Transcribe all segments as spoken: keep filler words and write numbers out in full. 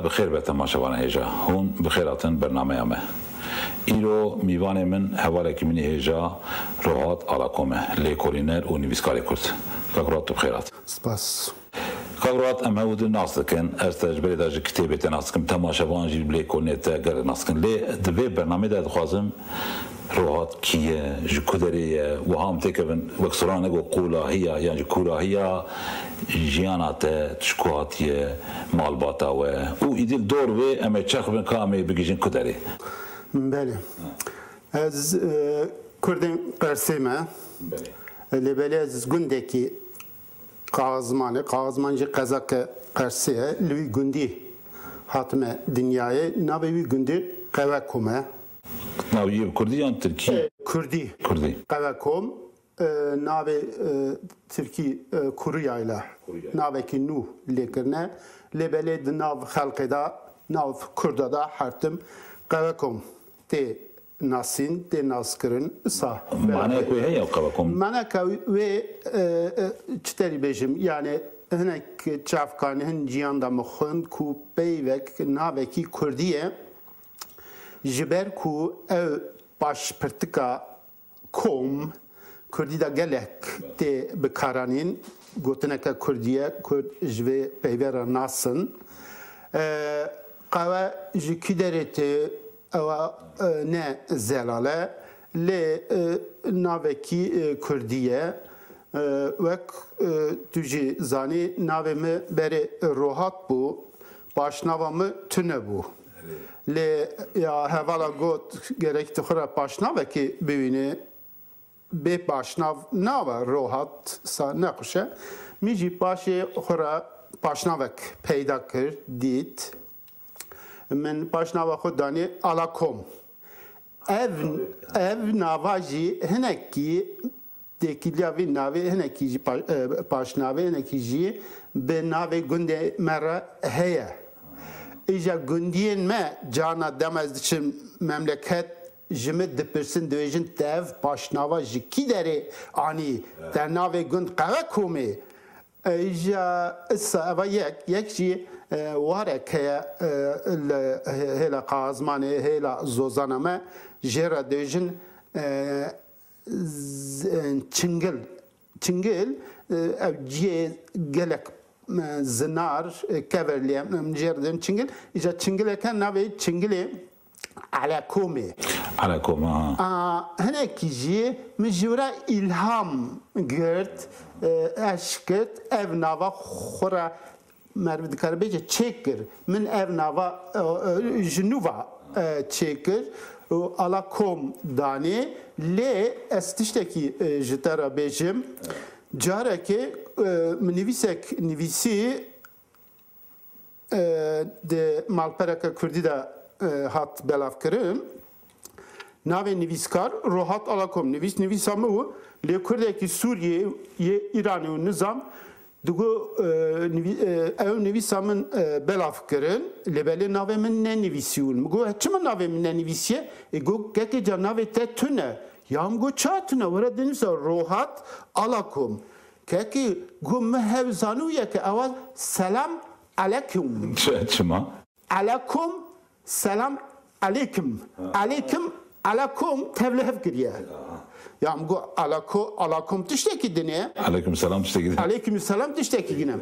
Bi xêr be temaşevana hêja. Hûn bi xêr hatin bernameya me. Îro mîvanê min hevalekî min ê hêja Rohat Alakom e, lêkolîner û nivîskarê Kurd. Kak Rohat, tu bi xêr hat. Spas. Kak Rohat, em hemû di nas dikin. Ez te ji berê de ji kitêbê te nas dikim. Temaşevan jî bi lêkolînê te gelek nas dikin. Lê di vê bernameyê de dixwazim Rohat kî ye, ji ku derê ye, wiha em têkevin, wek Soran got, qûlahiya yan jî kûrahiya jiyana te, tu ji ku hatiye, malbata we û îdî li dor wê em ê çaxivin ka em ê bigihîjin ku derê. Belê. Ez, e, Kurdên Qersê me. Belê. Lê belê ez gundekî Qaxizmanê, Qaxizman jî qezake Qersê ye. Li wî gundî hatime dinyayê. Navê wî gundî Qewekom e. Navê wî bi kurdî yan tirkî? E, kurdî. Kurdî. Qewekom, e, navê, e, tirkî, e, Kuruyayla. Kuruyayla. Navekî nû lê kirine. Lê belê di nav xelkê de, nav kurda de her tim Qewekom tê nasîn, tê naskirin. Isa. Maneyek wê heye, Qewekom? Maneka wê, e, e, çi terî bêjim, yani hinek çavkanî hin ciyan de min xwend ku peyvek navekî kurdî ye, ji ber ku ew paşpirtika kom, kurdî de gelek tê bikaranîn, gotineke kurdî ye, kurd ji vê peyvê re nasin. E, qewe ji kî derê tê, ewa, e, ne zelal e, lê, e, navekî, e, kurdî ye. E, wek, e, tu jî zanî, navê min berê Rohat bû, paşnava min tune bû. Lê ya hevala got, gerek tu xwe re paşnavekê biwînî, bê paşnav nabe Rohat, sa nexweş e. Min jî paşê xwe re paşnavek peyda kir, dît. Min paşnava xwe danî Alakom. Ev, ev nava jî hinekî têkiliya vî navê hinekî jî pa-, e, paşnavê hinekî jî bi navê gundê me re heye. Îja gundiyên me, carna dema ez diçim memleket, ji min dipirsin, dibêjin, te ev paşnava ji kî derê anî? Te navê gund Qewekomê. E, îja isa eva yek, yek jî, e, warek heye, e, li hê-, hêla Qaxizmanê, hêla zozana me, jê re dibêjin, e, z-, e, çingil. Çingil, e, ev cihê gelek, e, zinar, e, kever lê em, em jê re dibêjin çingil. Îja çingileke navê çingilê Elekomê. Elekom, ha. A, hinekî jî min ji wira îlham girt, e, eşk girt, ev nava xwe re, merv dikare bêje, çêkir. Min ev nava, e, e, ji nû ve, e, çêkir û Alakom danê. Lê ez tiştekî, e, ji te re bêjim. Carekê, e, min nivîsek nivîsî, e, di malpereke kurdî de, e, hat belavkirin. Navê nivîskar Rohat Alakom nivîs, nivîsa min bû, lê kurdekî Sûriyê yê Îranê û nizam digo, e, nivî-, e, ew nivîsa min, e, belav kirin, lê belê navê min nenivîsî û min got, çima navê min nenivîsiye? Ê got, kekê ca navê te tune. Ya min got, ça tune? Were dinivîsa Rohat Alakom. Kekê got, min hew zanûye ke ewa selam elekum. Çi-, çima? Elekum, selam, elekim. Elekim, elekum tevlihev kiriye. Ya min got, eleko-, elekum tiştekî din e. Aleyküm selam tiştekî din. Aleyküm selam tiştekî din e.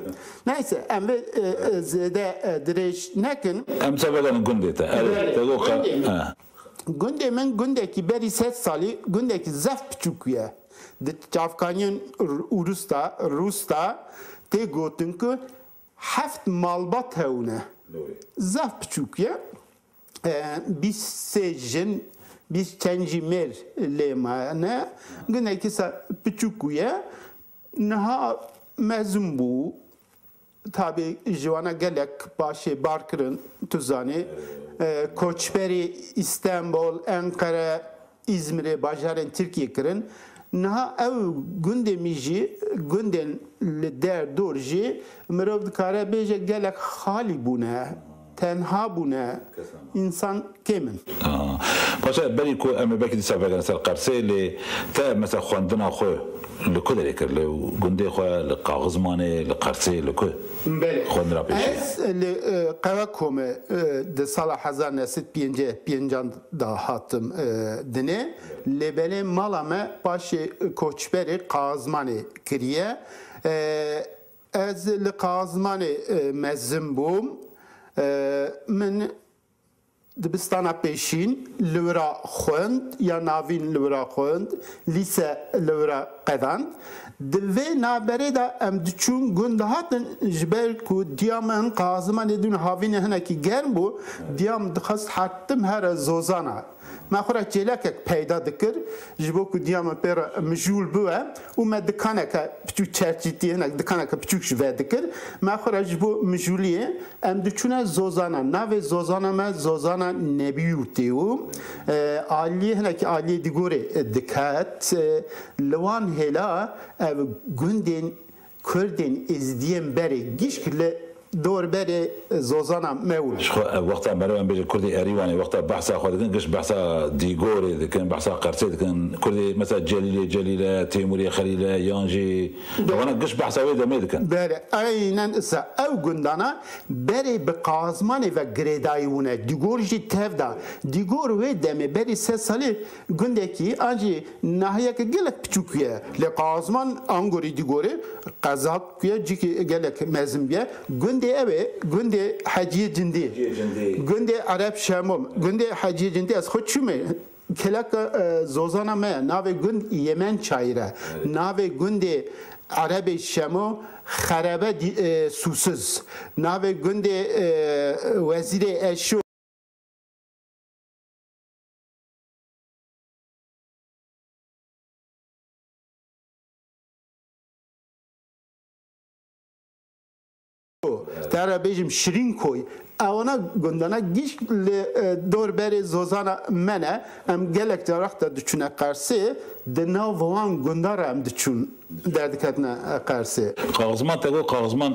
Neyse, em vê, e, e, zêde, e, dirêj nekin. Em çavedanin gundê te. Evet, te got ka-, gundê min. He. Gundê min gundekî berî sed salî, gundekî zef piçûk ye. Di çavkaniyên Ur-, Urus de, Rûs de tê gotin ku heft malbat hewne. Doğru. Zaf piçûk ye. E, bîst sê jin, bîst çend jî mêr lê mane. Gunekî sa piçûk ye. Niha mezin bû. Tabi ji wana gelek paşê bar kirin, tu zanî. E, koçberî Îstanbul, Enqere, Îzmirê, bajarên Tirkiyê kirin. Niha ew gundê min jî, gundên li der dor jî mirov dikare bêje gelek xalî bûne, tenha bûne, însan kêm in. Aa, Başe, berî ku em ê belkî dîsa vegerin ser Qersê, lê te mesela xwendina xwe li ku derê kir? Li gundê xwe, li Qaxizmanê, li Qersê, li ku Belê. Xwendina pêşiya? Ez li, e, Qerekomê, e, di sala hezar neh sed pêncî pêncan de hatim, e, dinê. Lê belê mala me paşê koçberê Qaxizmanê kiriye. E, ez li Qaxizmanê, e, mezin bûm. E, min dibistana pêşîn li wira xwend, ya navîn li wira xwend, lîse li wira qedand. Di vê navberê de em diçûn gund dihatin, ji ber ku diya min Qaxizmanê dûn havînê hinekî germ bû, diya min dixwest her tim here Zozana. Me xwe re çêlekek peyda dikir, ji bo ku diya min pê re mijûl bibe û me dikaneke piçûk çerçîtî, hinek dikaneke piçûk ji ve dikir. Me xwe re ji bo mijûliyê em diçûne Zozana. Navê Zozana me Zozana Nebiyûtê û, e, aliyê, hinekî aliyê Dîgorê diket. E, li wan hêla ev gundên Kurdên Êzidiyên berê gişk li dorberê Zozana me û Ji xwe, e, wexta meriv em bêjin Kurdê Erîwanê, wexta behsa xwe dikin, giş behsa Dîgorê dikin, behsa Qersê dikin. Kurdê mesela Celîlê Celîl e, Têmûrê Xelîl e, yan jî Be- ewana giş behsa wê demê dikin. Belê, aynen isa ew gundana berê bi Qaxizmanê ve girêdayî bûne. Dîgor jî tev da. Dîgor wê demê berî sed salî gundekî an jî nahiyeke gelek piçûk ye. Lê Qaxizman angorî Dîgorê qezak ku ye cîkî gelek mezin bûye. Gundê ew ê, gundê Heciyê Cindî. Heciyê Cindî. Gundê Ereb Şemo, gundê Heciyê Cindî ez xwe çûme. Keleka, e, Zozana me, navê gund Yemen Çayir e. Evet. Navê gundê Erebê Şemo Xerebe Dî-, e, Sûsiz. Navê gundê, e, Wezîrê Eşo. Te re bêjim Şirînkoy. Ewana gundana gişk li, e, dorberê Zozana me ne. Em gelek cara wexta diçûne Qersê, di nav wan gunda re em diçûn, derdiketine, e, Qersê. Qaxizman, te got Qaxizman,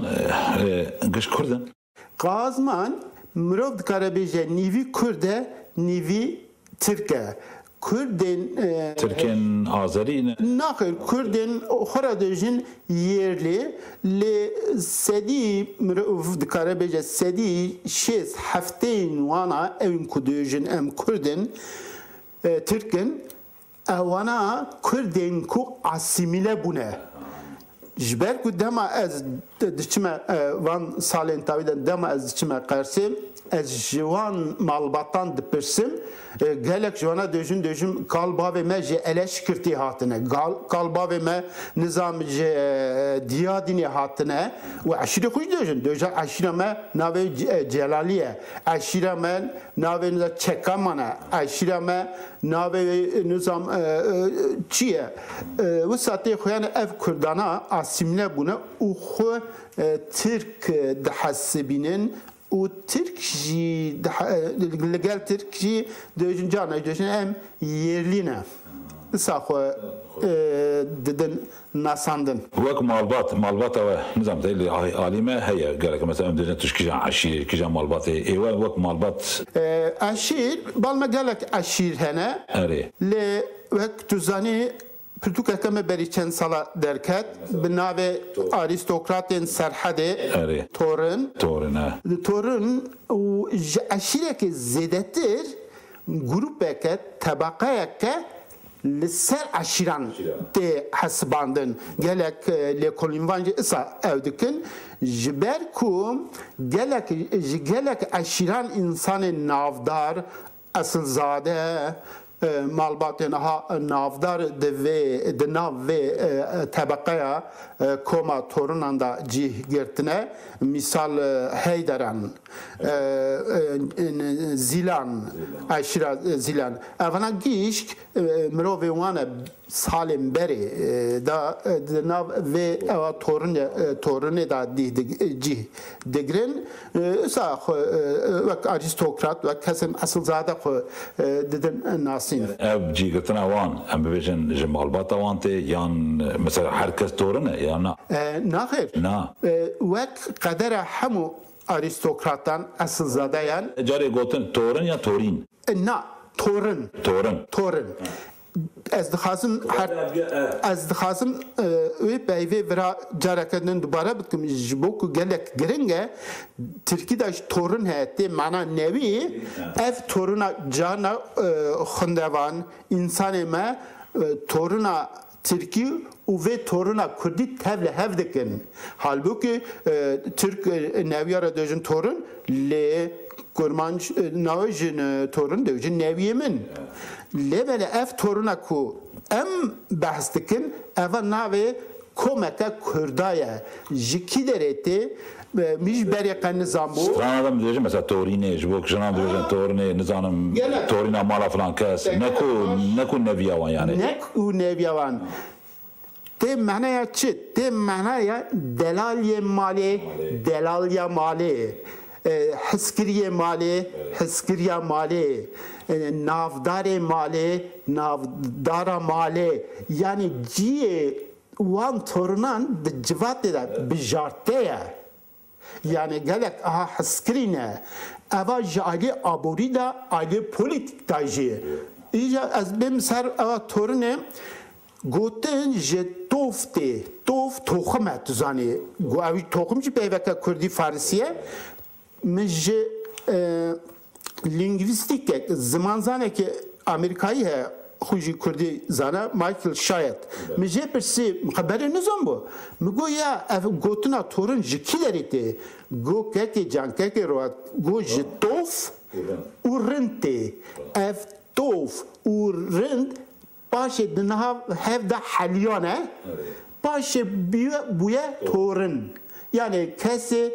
e, e, giş Kurd in? Qaxizman, mirov dikare bêje nîvî Kurd e, nîvî Tirk e. Kurdên, e, Tirkên Azerî ne? Naxêr, Kurdên xwe re dibêjin yerlî, lê sedî mirov dikare bêje sedî şêst hefteyên wana ewên ku dibêjin em Kurd in, e, Tirk in. Ewana Kurdên ku asîmîle bûne. Ji ber ku dema ez di-, diçime, e, van salên tawî de dema ez diçime Qersê, ez ji wan malbatan dipirsim, e, gelek ji wana dibêjin, dibêjin kal bavê me ji Eleşkirtê hatine, gal-, kal bavê me nizam ji, e, Diyadînê hatine û eşîrê xwe jî dibêjin. Dibêjin eşîra me navê Ce-, e, Celalî ye, eşîra me navê nizam Çekaman e, eşîra me navê nizam, e, e, çi ye? E, wisa tê xuyane ev Kurdana asîmîle bûne û xwe, e, Tirk, e, dihesibînin û Tirk jî dihe-, e, li gel Tirk jî dibêjin carna jî dibêjin em yerlî ne. Wisa xwe, e, didin nasandin. Wek malbat, malbata we, nizam te li a-, alî me heye, gelek mesela em dibêjin tu ji kîjan eşîrê, kîjan malbatê, ê we wek malbat. E, eşîr, bal me gelek eşîr hene. Erê. Lê wek tu zanî, pirtûkeke me berî çend sala derket, bi navê Arîstokratên Serhedê, Erê. Torin. Torin, he. Torin û ji eşîrekê zêdetir grûpeke, tebeqeyeke li ser eşîran tê hesibandin. Gelek, e, lêkolînvan jî isa ew dikin. Ji ber ku gelek, ji gelek eşîran însanên navdar, esilzade, e, malbatên aha navdar di vê, di nav vê, e, tebeqeya, e, koma Torinan de cih girtine. Mîsal, e, Heyderan, e, e, Zîlan, eşîra, e, Zîlan. Evana gişk, e, mirovê wan e salên berê, e, da, e, di nav vê ewa Torinê, e, Torinê da dîh dig-, e, cih digrin. E, wisa xwe, e, e, wek arîstokrat, wek kesên esilzade xwe, e, didin nasîn. Ev cîgirtina wan, em bibêjin ji malbata wan tê, yan, e, mesela her kes Torin e, yan na? E, naxêr. Na. E, wek qedera hemû arîstokratan, esilzadeyan. Carê gotin Torin ya Torîn? E, na. Torin. Torin. Torin. Ez dixwazim her ez dixwazim e, wê peyvê vira careke din dubare bikim, ji bo ku gelek giring e. Tirkî de ji torin heye, tê mana newî. Ev torina carna e, xundevan, însanê me e, torina tirkî û vê torina kurdî tev li hev dikin. Halbûkî e, tirk e, newiya re dibêjin torin, lê kurmanc e, nabêjin e, torin, dibêjin newiyê min. Lê belê ev torina ku em behs dikin, eva navê komeke kurda ye. Ji kî derê tê? E, Min ji berê qe nizanbû. Strana de min dibêjin, mesela torînê, ji bo jinan dibêjin torînê, nizanim, torîna mala filan kes. Ne ku, ne ku neviya wan yani. Ne ku neviya wan. Tê manaya çi? Tê manaya delaliyê malê, delaliya malê, e, hizkiriyê malê, hizkiriya malê, e, navdarê malê, navdara malê. Yani ciyê wan torinan di civatê de bijarte ye. Yani gelek aha hizkirî ne. Eva ji alî aborî de, alî polîtîk de jî. Îja ez bêm ser eva torinê, gotin ji tof tê. Tof toxim e, tu zanî. Got ev toxim jî peyveke kurdî farisî ye. Min ji e, lîngvîstîkek, zimanzanekî Amerîkayî heye, xwe jî kurdî zane, Michael Shyatt. Min jê pirsî, min xeberê nizanbû. Min got ya ev gotina torin ji kî derê tê? Got kekê can, kekê rohat, got ji tof û rind tê. Ev tof û rind paşê di niha hev de heliyane. Paşê bûye, bûye torin. Yani kesê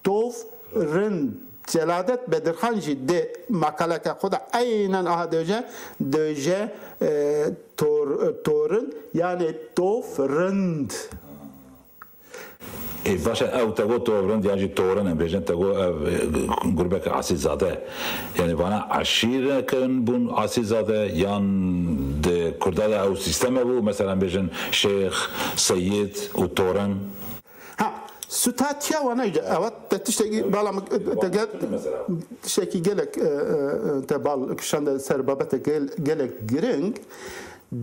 tof rind. Celadet Bedirxan jî di makaleke xwe de eynen aha dibêje, dibêje e, tor, torin yani tof rind. Ê, baş e, ew te got tof rind yan jî torin em bêjin, te got ev e, grubeke asilzade. Yani vana eşîrekin bûn asilzade yan di kurda de ew sîsteme bû, mesela em bêjin şêx, seyid û torin. Ha, statuya wana ewa te tiştekî bala min te gel tiştekî gelek e, e, te bal kişande ser babete gel, gelek giring.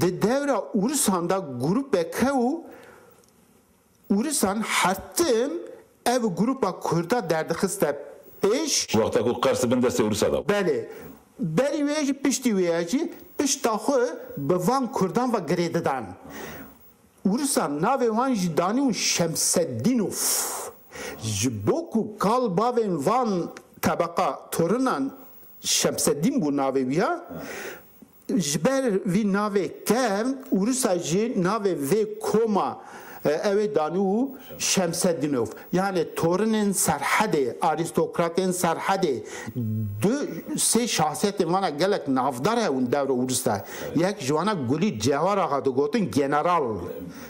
Di devra Ûrisan de grûpeke û Ûrisan hertim ev grûpa kurda derdixiste pêş. Wexta ku Qers bin destê Ûrisa de. Belê. Berî wê jî piştî wê jî pişta xwe bi van kurdan ve girê didan. Ûrisan navê wan jî danî û Şemseddînov. Ji bo ku kal bavên van tebeqa torinan Şemseddîn bû navê wî ya. Ji ber vî navê kevn, Ûrisa jî navê vê koma e, ew ê danî û Şemseddînov. Yani torinên Serhedê, arîstokratên Serhedê, du sê şahsiyetên vana gelek navdar hewin devra Ûrisa. Yek ji wana Gulî Cewar Axa digotin general.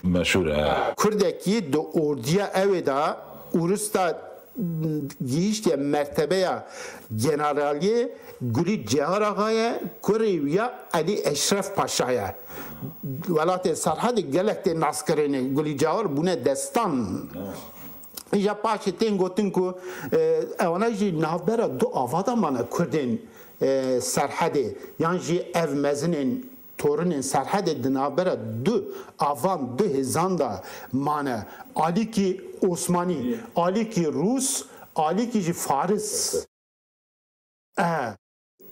Meşhur e. Kurdekî di ordiya ew ê de Ûrisa gihiştiye mertebeya generaliyê. Gulî Cewar Axa ye, kurê wî ya Elî Eşref Paşa ye. Welatê Serhedê gelek tê naskirinê, Gulî Cewar bûne destan. Îja paşê tên gotin ku e, ewana jî navbera du ava de mane kurdên e, Serhedê yan jî ev mezinên torinên Serhedê di navbera du avan, du hêzan de mane. Alîkî Osmanî, alîkî Rûs, alîkî jî Faris. E,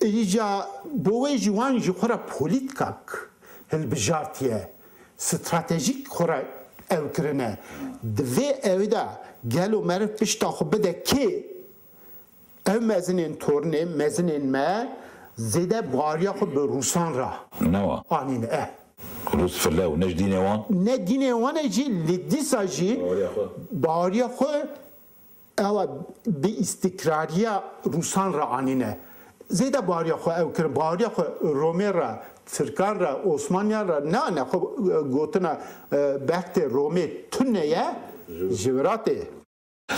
îca bo wê jî wan ji xwe re polîtikak hilbijartiye, stratejîk xwe re ew kirine. Di vê ewê de gelo meriv pişta xwe bide kê? Ev mezinên tornê, mezinên me zêde bariya xwe bi Rûsan re Newa. Anîne. Eh. Rûs file û ne ji dînê wan? Ne dînê wan e jî, lê dîsa jî bariya xwe ewa bi îstikrariya Rûsan re anîne. Zêde bariya xwe ew kirin, bariya xwe Romê re, Tirkan re, Osmaniyan re neane xwe gotina e, bextê Romê tune ye ji viratê.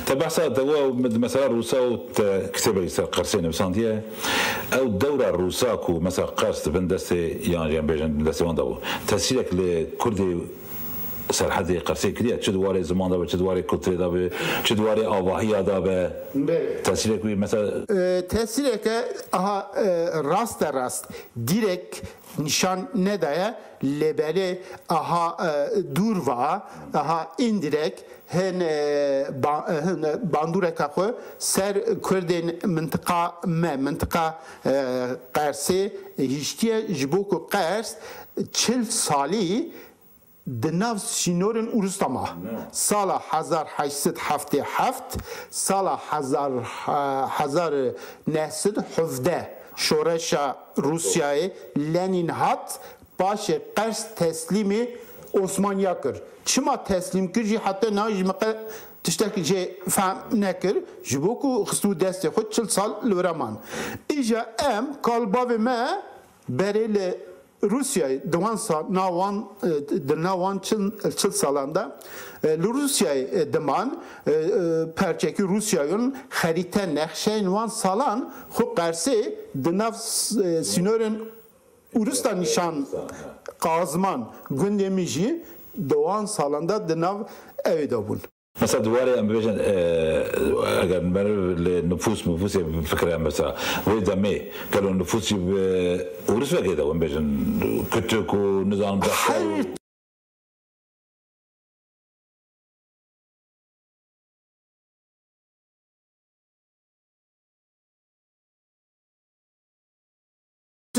Te behsa te got mesela Rûsa û te kitêbekî ser Qersê nivîsandiye. Ew dewra Rûsa ku mesela Qers di bin destê yan jî em bêjin bin destê wan de bû. Tesîrek li Kurdê Serhedê Qersê kiriye, çi di warê ziman de be, çi di warê kulturê de be, çi di warê avahiya de be. Belê. Tesîrek wî mesela E, tesîreke aha, e, raste rast, direkt nîşan nedaye, lê belê aha, e, dûr va, aha indirek hin, e, ba-, e, hin bandûreka xwe ser Kurdên mintiqa me, mintiqa, e, Qersê hiştiye, ji bo ku Qers çil salî di nav sînorên Ûrûsta ma. Sala hezar heşt sed heftê heft, sala hezar, hezar neh sed hevdeh şoreşa Rûsyayê, Lenîn hat, paşê Qers teslîmî Osmaniya kir. Çima teslîm kir jî heta niha jî me qe tiştek jê fehm nekir. Ji bo ku xistû destê xwe çil sal li vira man. Îja em kal bavê me berê li Rûsyayê di wan sa-, na wan, e, di nav wan çil, çil salan de, e, li Rûsyayê, e, diman, e, e, perçekî Rûsyayên xerîte nexşeyên wan salan xwe Qersê di nav s-, e, sînorên Ûrûsta nîşan qazman gundê min jî di wan salan de di nav ewê de bûn. Mesela di warê em bibêjin, e, eger meriv li nifûs mifûsê bifikire, mesela wê demê gelo nifûs jî bi Ûrûs vekê de, em bêjin kütük û nizanim defter û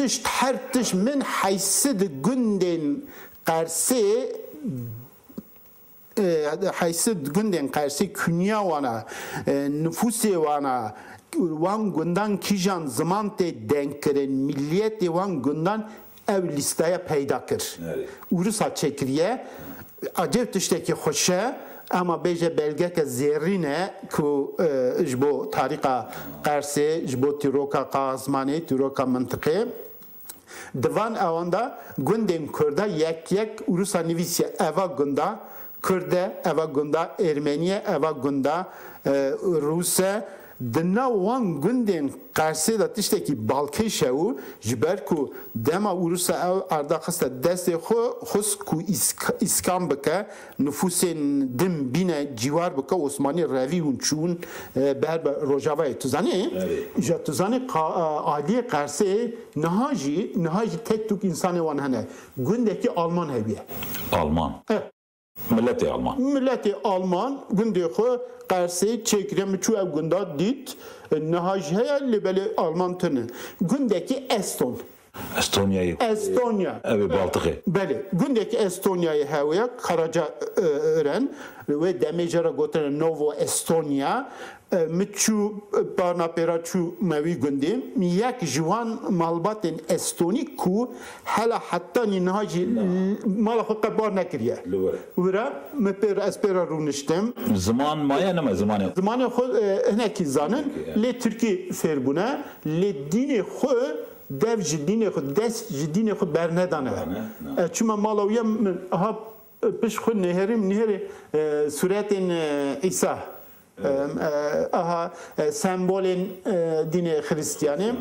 Her tişt, her tişt min heyşt sed gundên Qersê, e, heyşt sed gundên Qersê, kûniya wana, e, nifûsê wana, wan gundan kîjan ziman tê dengkirin, miliyetê wan gundan ew lîsteya peyda kir. Evet. Ûrisa çêkiriye. Acayip tiştekî xweş e, ema bêje belgeke zêrîn e ku, e, ji bo tarîxa Qersê, ji bo tîroka qazmanê, tîroka mintiqê. Di van ewan de gundên Kurda yek yek Ûrisa nivîsiye, eva gunda Kurd e, eva gunda Ermenî ye, eva gunda, e, Rûs e. Di nav wan gundên Qersê de tiştekî balkêş e û ji ber ku dema Ûrûsa ew erda xiste destê xwe, xwest ku îsk-, îskan bike, nifûsên din bîne cîwar bike, Osmanî revî hûn çûn, e, ber bi Rojavayê. Tu zanî? Evet. Îja tu zanî qa-, e, aliyê Qersê niha jî, niha jî tek tûk însanê wan hene. Gundekî Alman hebiye. Alman. Eh. Miletê Alman. Miletê Alman gundê xwe Qersê çêkiriye, min çû ev gunda dît. Niha jî heye, lê belê Alman tune. Gundekî Eston. Estonyayê. Estonya. Ev ê Baltixê. Belê. Gundekî Estonyayê hewe ye, Karaca, e, Ören. Wê demê jê re gotine Novo Estonya. E, min çû, e, barna pêra çû me wî gundê. Min yek ji wan malbatên Estonî ku hela hetanî niha jî Na. l-, mala xwe qe bar nekiriye. Li wir. Wira min pêra, ez pêra rûniştim. Ziman maye, nema zimanê? Zimanê xwe, e, hinekî zanin, Hinekî, ya. lê tirkî fêr bûne, lê dînê xwe, dev ji dînê xwe, dest ji dînê xwe bernedane. Berne, na. E, çima mala wî ye, min aha pişt xwe nêherîm, nêherî, e, sûretên, e, Îsa. Em, e, aha, e, sembolên, e, dînê Xiristiyanê.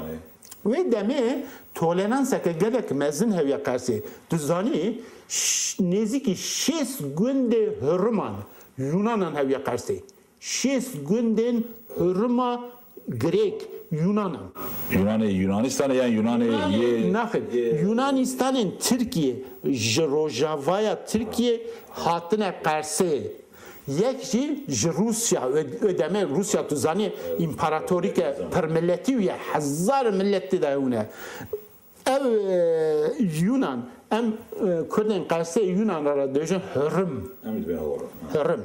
Wê demê toleranseke gelek mezin hewiye Qersê. Tu zanî, ş-, nêzîkî şêst gundê Hiriman Yunanan hewiye Qersê. Şêst gundên Hirima Grêk, Yunanan. Yunanê Yunanistanê yan Yunanê Yunanê yê naxin. yê Yunanistanên Tirkiye ji rojavaya Tirkiye hatine Qersê. Yek jî ji Rûsya, wê, wê demê Rûsya tu zanî împaratorîke pirmiletî ye, hezar milet tê de hewne. Ev, e, Yunan, em, e, Kurdên Qersê Yunan re dibêjin Hirim. Em dibên hor. Hirim.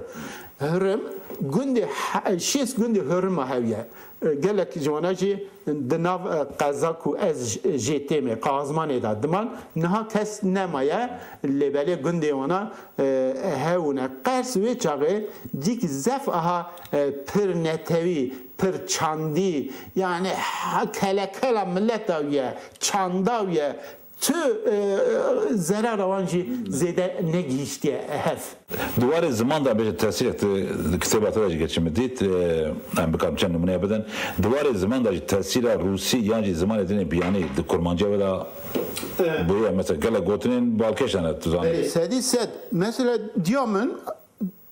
Hirim, gundê he-, şêst gundê Hirima hewiye. E, gelek ji wana jî di nav, e, qeza ku ez j-, jê têmê, Qazmanê de diman. Niha kes nemaye, lê belê gundê wana, e, hewne. Qers wê çaxê dîk zef aha, e, pir netewî, pir çandî, yani ha-, kelekela mileta wî ye, çanda wî ye, Tu e, zerara wan jî zêde negihîştiye hev. Di warê ziman de bêje tesîrek di kitêba te de jî geçî min dît. E, em bikarin çend nimûneye bidin. Di warê ziman de jî tesîra rûsî yan jî zimanê dinê biyanî di kurmanciya we de bûye. Mesela gelek gotinên balkêş hene, tu zanî. Sedî sed. Mesela diya min,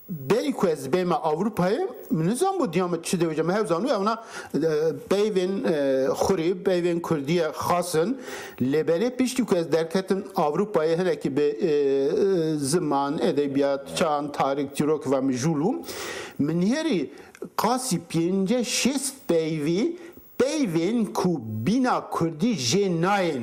berî ku ez bême Ewropayê, min nizanbû diya min çi dewêje. Me hev zanû ewna e, peyvên e, xurî, peyvên kurdî ye xas in. Lê belê piştî ku ez derketim Ewropayê, hinekî bi e, e, ziman, edebiyat, çand, tarîk, tîrok ve mijûl bûm. Min nihêrî qasî pênceh şêst peyvî, peyvên ku bîna kurdî jê nayên,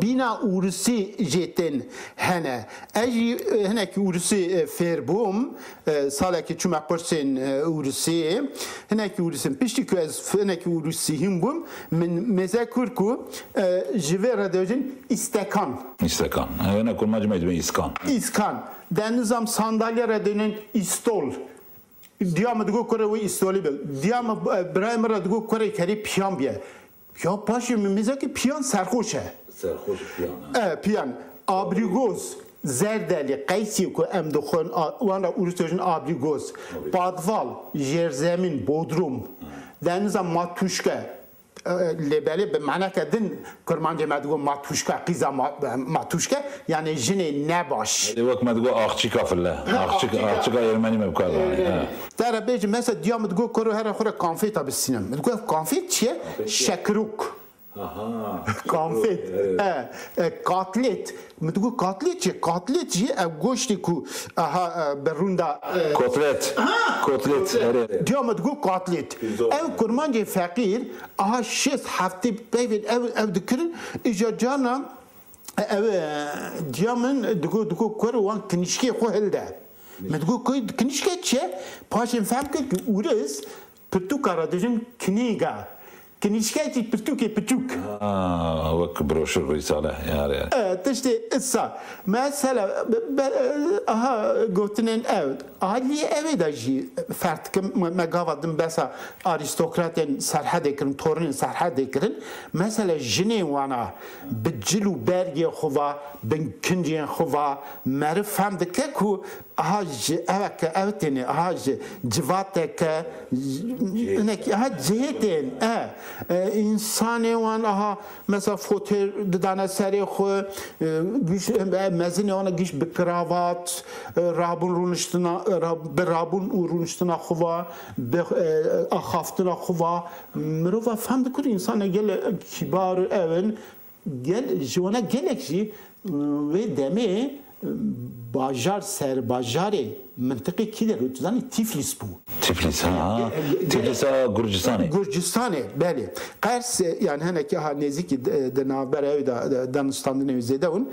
bîna ûrisî jê tên hene. Ez jî e, hinekî ûrisî e, fêr bûm. E, salekî çûme kursên e, ûrisî. Hinekî ûrisî. Piştî ku ez hinekî ûrisî hîn bûm, min mêze kir ku e, ji vê re dewêjin îstekan. Îstekan. Hene kurmancî me dibên îskan. Îskan. De nizam sandalye re dênin îstol. Diya min digot kurê wî îstolî bil. Diya min, e, birayê min re digot kurê kerî piyan bîye. Ya paşê min mêze kir piyan serxoş e. Serxoş piyan, ha. E, piyan. Abrîgoz, zerdelî, qeysî ku em dixwin, a, wan re ûris dibêjin abrîgoz. Abrîgoz. Padval, jêrzemîn, bodrum. Ha. De nizam matuşke. E, lê belê bi maneke din kurmancê me digot matuşka, qîza ma-, matuşke, yani jinê nebaş. Lê wek me digot axçîka file. Ha, axçîk-, axçîka. Axçîka Ermenî me bi kar danî. Ermenî. Ha. Te re bêjim, mesela diya min digot kuro here xwe re kanfêta bistînim. Min digot ev kanfêt çi ye? Kanfêt çi ye? Şekirok. Aha. Kanfêt. Evet. He, e, katlêt. Min digot katlêt çi ye? Katlêt jî ev goştê ku aha, e, bi rûnda, e, kotlet. Ha, kotlet, kotlet. Erê. Diya min digot katlêt. Pîrzo. Ev kurmancê feqîr, aha şêst heftê peyvên ev, ev dikirin. Îja carna, e, ev, e, diya min digot, digot kur wan kinişkê xwe hilde. Min digot ku kinişke çi ye? Paşê fehm kir ku ûris pirtûka re dibêjin kinîga. Kinîşkekî pirtûkê piçûk. Ha, wek broşur, rîsale, yare. E, tiştê itsa. Mesela, be-, be-, aha, gotinên ev. Aliyê ew ê de jî ferq dikim, me, me gava din behsa arîstokratên Serhedê kirin, torinên Serhedê kirin. Mesela jinên wana bi cil û bergê xwe va, bin kincên xwe va, meriv fem dike ku aha ji eweke ew têne, aha ji civateke, hinek, aha cihê tên, e, e, însanê wan, aha, mesela fotêr didane serê xwe, e, giş, e, mezinê wana giş bi kravat, e, rabûn rûniştina, e, rab-, bi rabûn û rûniştina xwe va, bi, e, axaftina xwe va, mirova fem dikir, însanê gelek kîbar ew in, gel-, ji wana gelek jî, e, wê demê, e, bajar, serbajarê mintiqê kî der û tu zanî Tiflis bû. Tiflis, ha, ha. Ge-, ge-, Tiflis a Gurcistanê. Gurcistanê, belê. Qers, e, yani hinekî ha nêzîkî de, de navbera ew de, de, danûstandinê wî zêde hûn.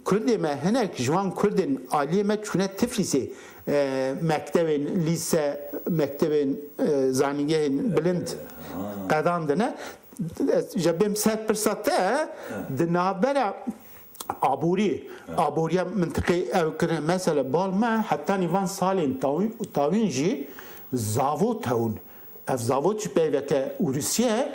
Kurdê me hinek ji wan Kurdên aliyê me çûne Tiflisê, e, mektebên lîse, mektebên, e, zanîngehên bilind qedandine. Ez, ji bêm ser pirsa te, di navbera aborî, aboriya mintiqê ew kirin. Mesela bal me hetanî van salên tawî-, tawîn jî zavot hewin. Ev zavot jî peyveke Ûrisiye,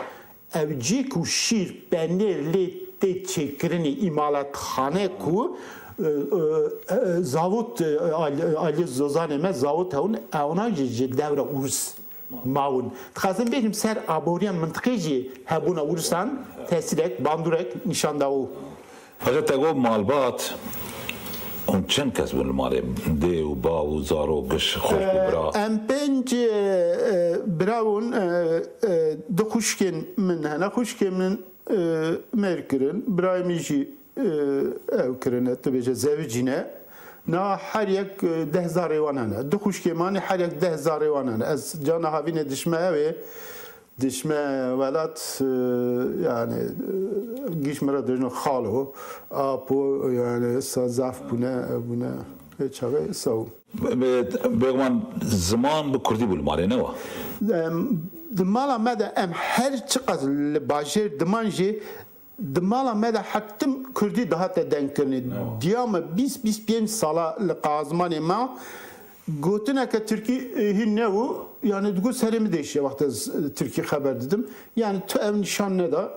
ev cî ku şîr, penêr lê tê çêkirinê, îmalatxane ku, e, e, e, zavot, e, al-, aliyê zozanê me zavot hewin, ewna jî ji dewra Ûris mawin. Dixwazim bêjim ser aboriya mintiqê jî hebûna Ûrisan tesîrek, bandorek nîşan dawo. Hacet te got malbat, hûn çend kes bûn li malê? Dê û bav û zarok, giş, xwişk û bira? Em pênc, e, e, bira bûn, e, e, du xwişkên min hene. Xwişkên min, e, mêr kirin. Birayê min jî, e, ew kirine, tu bêje zewicîne. Na her yek, e, deh zarê wan hene. Du xwişkê manî her yek deh zarê wan hene. Ez cana havînê dişme ew ê, dişme welat, e, yani, e, giş min re dibêjin xalo, apo, yani, sa zaf bûne, bûne. Ê çaxê saw. Be-, be-, bêguman ziman bi kurdî bû li malê, ne wa? Em, di mala me de em her çiqas li bajêr diman jî, di mala me de hetim kurdî dihate dengkirinê. Ne wa? Diya me bîst, bîst pênc sala li qazmanê me, gotineke tirkî, e, hîn nebû. Yani digot serê min diêşiye wexta ez, e, tirkî xeber didim. Yani tu ev nîşan neda.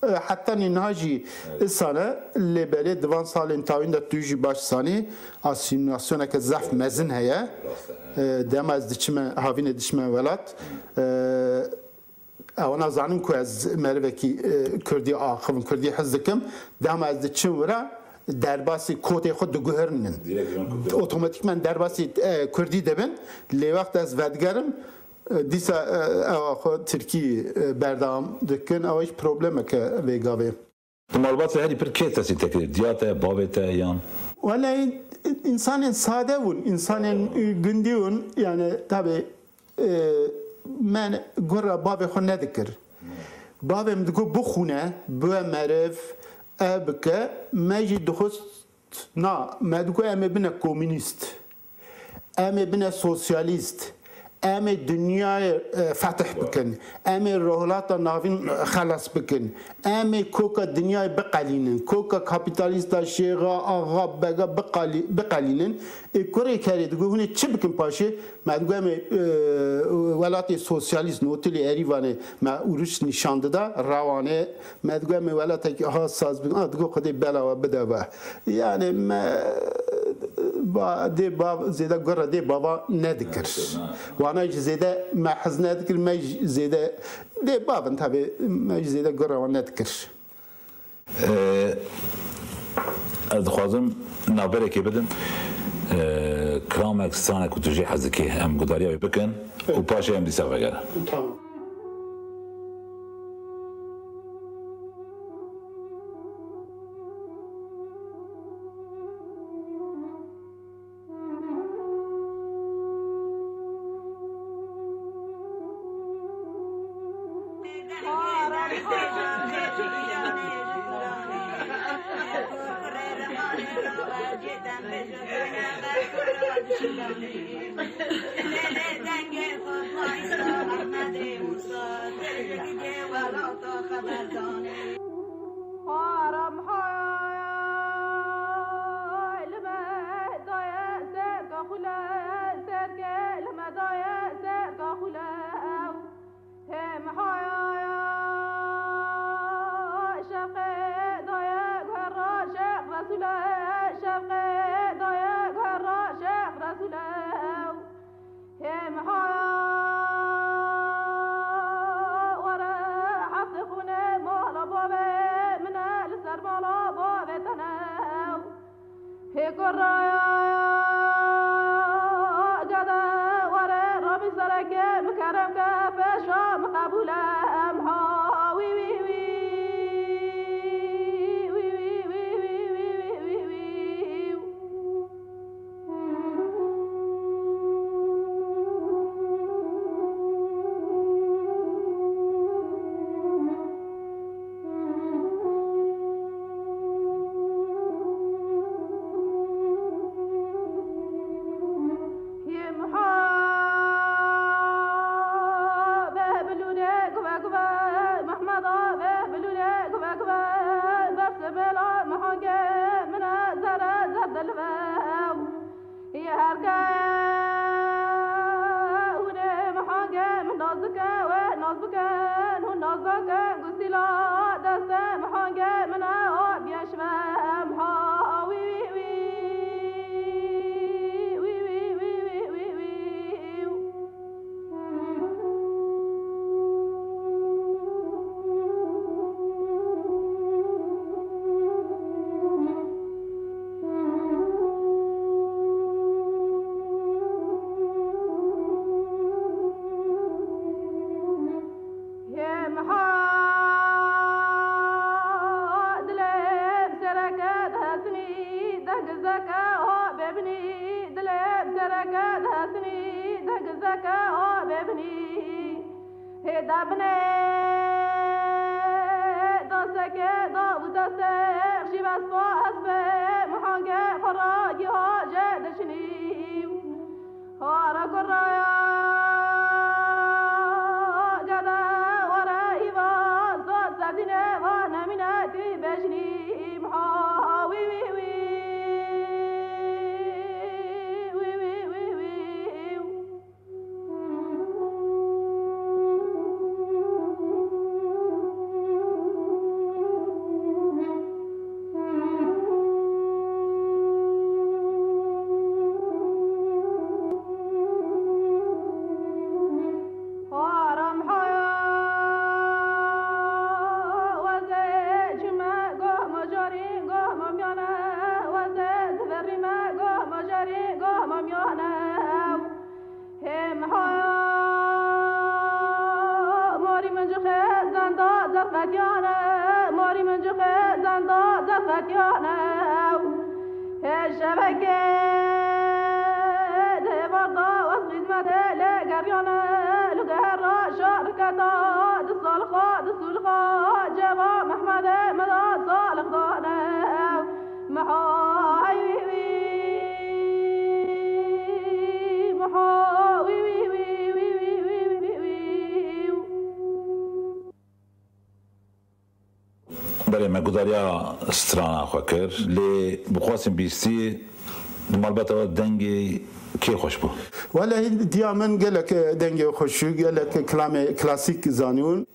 E, heta niha jî isane, lê belê di van salên tawîn de tu jî baş zanî, asîmîlasyoneke zehf mezin heye. E, dema ez diçime, havînê diçime welat, e, ewana zanin ku ez merivekî, e, kurdî axivim, kurdî hez dikim. Dema ez diçim wira, derbasî kotê xwe diguherînin. Direkt jan kurdî. Otomatîkmen derbasî, e, kurdî dibin. Lê wext ez vedigerim, e, dîsa, e, ewa xwe tirkî, e, berdewam dikin. Ewa jî problemeke vê gavê. Di malbatê herî pir kê tesîr te kir? Diya te, bavê te yan? Wele, însanên sade bûn, însanên, e, gundî bûn. Yani, tabi, e, me gura bavê xwe nedikir. Bavê min digot bixûne, bibe meriv, ev bike, me jî dixwest, na, me digot em ê bine komînîst, em ê bine sosyalîst, em ê dinyayê, e, fetih bikin, em ê Rojhilata Navîn, e, xelas bikin, em ê koka dinyayê biqelînin, koka kapîtalîsta şêxa, axa, bega biqalî-, biqelînin. Ê kurê kerê digot, hûn ê çi bikin paşê? Me digot, em ê, e, welatê sosyalîst, notilê Erîvanê me ûriş nîşan dida, rewanê. Me digot, em ê welatekî ha saz bikin. A, digot, Xwedê bela we bide we. Yani me, ba-, dê bav, zêde gura dê bava nedikir. Nedikir, ne. Wana jî zêde me hez nedikir, me jî zêde dê bavin tabi, me jî zêde gura wan nedikir. Ee, ez dixwazim navberekê bidim. Ee, kilamek, stranek ku tu jê hez dikî, em guhdariya wê bikin û paşê em dîsa vegerin. Tamam. Haram hay li me daye serka xule, serke li me daye serka xule. Hem hay şevqe daye guhera Şêx Resûle, şevqe daye guhera Şêx Resûle. Hem ha were heft xûnê mala bavê min e, li ser mala bavê te ne. Hê kurra gede were rabî sereke min kerem ke pêşa min qebûle em ha wî wî wî. Yê Muha ve bilûre guve guve, Mehmeda ve bilûre guve guve, berse bela Muha ge min e zere zerdil ve. Yê her ke hûnê Mihangê min naz dike, wê naz bikin, hûn naz nakin, gustîla destê Mihangê min e, o bieş ve em ha wî wî wî. Wî wî wî wî wî wî. Hê miha dilê sereke dihesnî, deng zeke o bêbinî, dilê sereke dihesnî, deng zeke o bêbinî. Hê da binê dasteke da û dastê xşî vespa ez bê mihangê xwe ra giha jê dişinî. Hara kuraya gede were îva zot sedîne va nemîne tî bejnî miha wî wî wî. Wî wî wî wî. Hê miha, morî min ji xêzan da zerqetiyane, morî min ji xêzan da zerqetiyane. Hê şevekê dêvar da wez xizmetê lê geriyane, lu gehera şariketa, di salxa, di sulxa, ceva Mehmedê me da salix dane. Belê, me gudariya strana xwe kir, lê bi xwestin bîstî di malbata we dengê kê xweş bû? Welehî diya min gelek dengê xweş û gelek kilamê klasîk zanîbûn.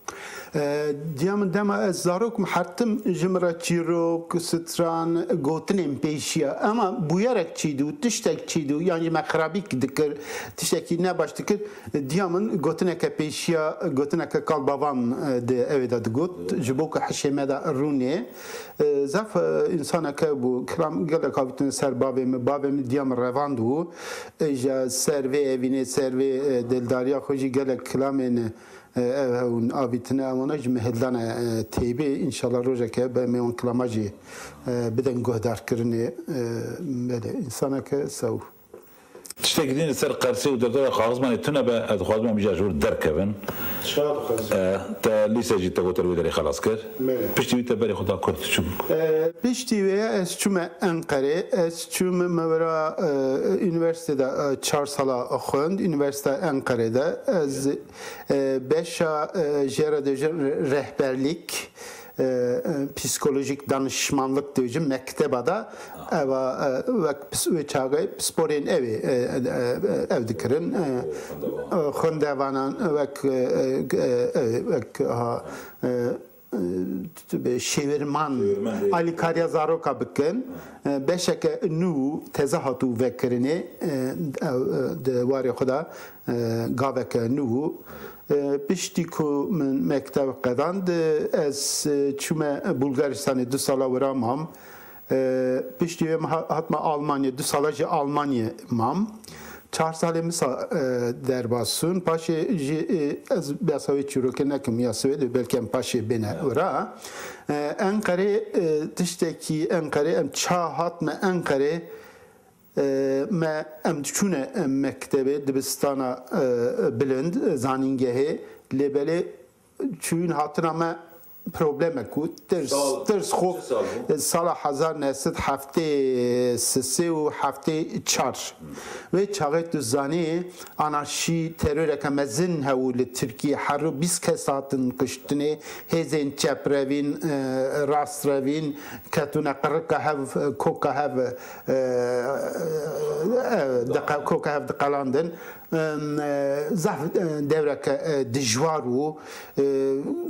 E, diya min dema ez zarok im, her tim ji min re çîrok, stran, gotinên pêşiya. Ema bûyerek çî dû, tiştek çî dû, yan jî me xirabîk dikir, tiştekî nebaş dikir, diya min gotineke pêşiya, gotineke kalbavan, e, di ewê de digot. Ji bo ku hişê me de rûnê. E, zaf, e, însaneke bû, kilam gelek avîtine ser bavê min. Bavê min diya min revand bû. E, ji ser vê evînê, ser vê, e, dildariya xwe jî gelek kilamên, e, ev hewin avîtine, ewana ji min hildane, e, têbê. Înşallah rojeke be me wan kilama jî, e, bidin guhdarkirinê. E, belê, însaneke sew. Tiştekî din li ser qersê û derdora xwe zimanê tune be, ez dixwazim em îcar ji wir derkevin. Çawa dixwazî? E, te lîse jî te goter wê derê xelas kir. Belê. Piştî wî te berê xwe da ku tu çû? E, piştî wê ez çûme Enqerê. Ez çûme me wera, e, unîversîtê de, e, çar sala xwend. Unîversîteya Enqerê de ez, e, beşa, e, jê re dibêjin re-, rehberlik, e, e, psîkolojîk danişmanlik dibêjin mekteba de. Eva, e, wek pis-, wê çaxê pisporên ew ê, e, e, e, ew dikirin. E, e, xwendevanan wek, e, e, e, wek, ha, e, e, şêwirman, şêwirman dê alîkariya zaroka bikin. E, beşeke nû teze hatû vekirinê, e, ew, e, di warê xwe de, e, gaveke nû. E, piştî ku min mekteb qedand, ez, e, çûme Bulgaristanê, du sala wira mam. E, piştî wê min ha-, hatme Almanya, du sala jî Almanya mam. Çar salê min sa, e, derbas sûn. Paşê jî, e, ez behsa wê çîrokê nekim ya Swêdê, belkî em paşê bêne wira. E, Enqerê, e, tiştekî Enqerê, em ça hatme Enqerê, e, me, em diçûne, e, mektebê, dibistana, e, bilind, e, zanîngehê, lê belê çûyîn hatina me problemek bû. Tirs, sal, tirs xwe, çi sal bû? Sala hezar neh sed heftê sisê û heftê çar. Wê çaxê tu zanî anarşî, teroreke mezin hebû li Tirkiyê. Her rû bîst kes hatin kuştinê. Hêzên çeprevîn, e, rastrevîn ketûne qirika hev, koka hev, e, e, diqe-, koka hev diqelandin. Em, e, zaf, e, dewreke, e, dijwar bû. E,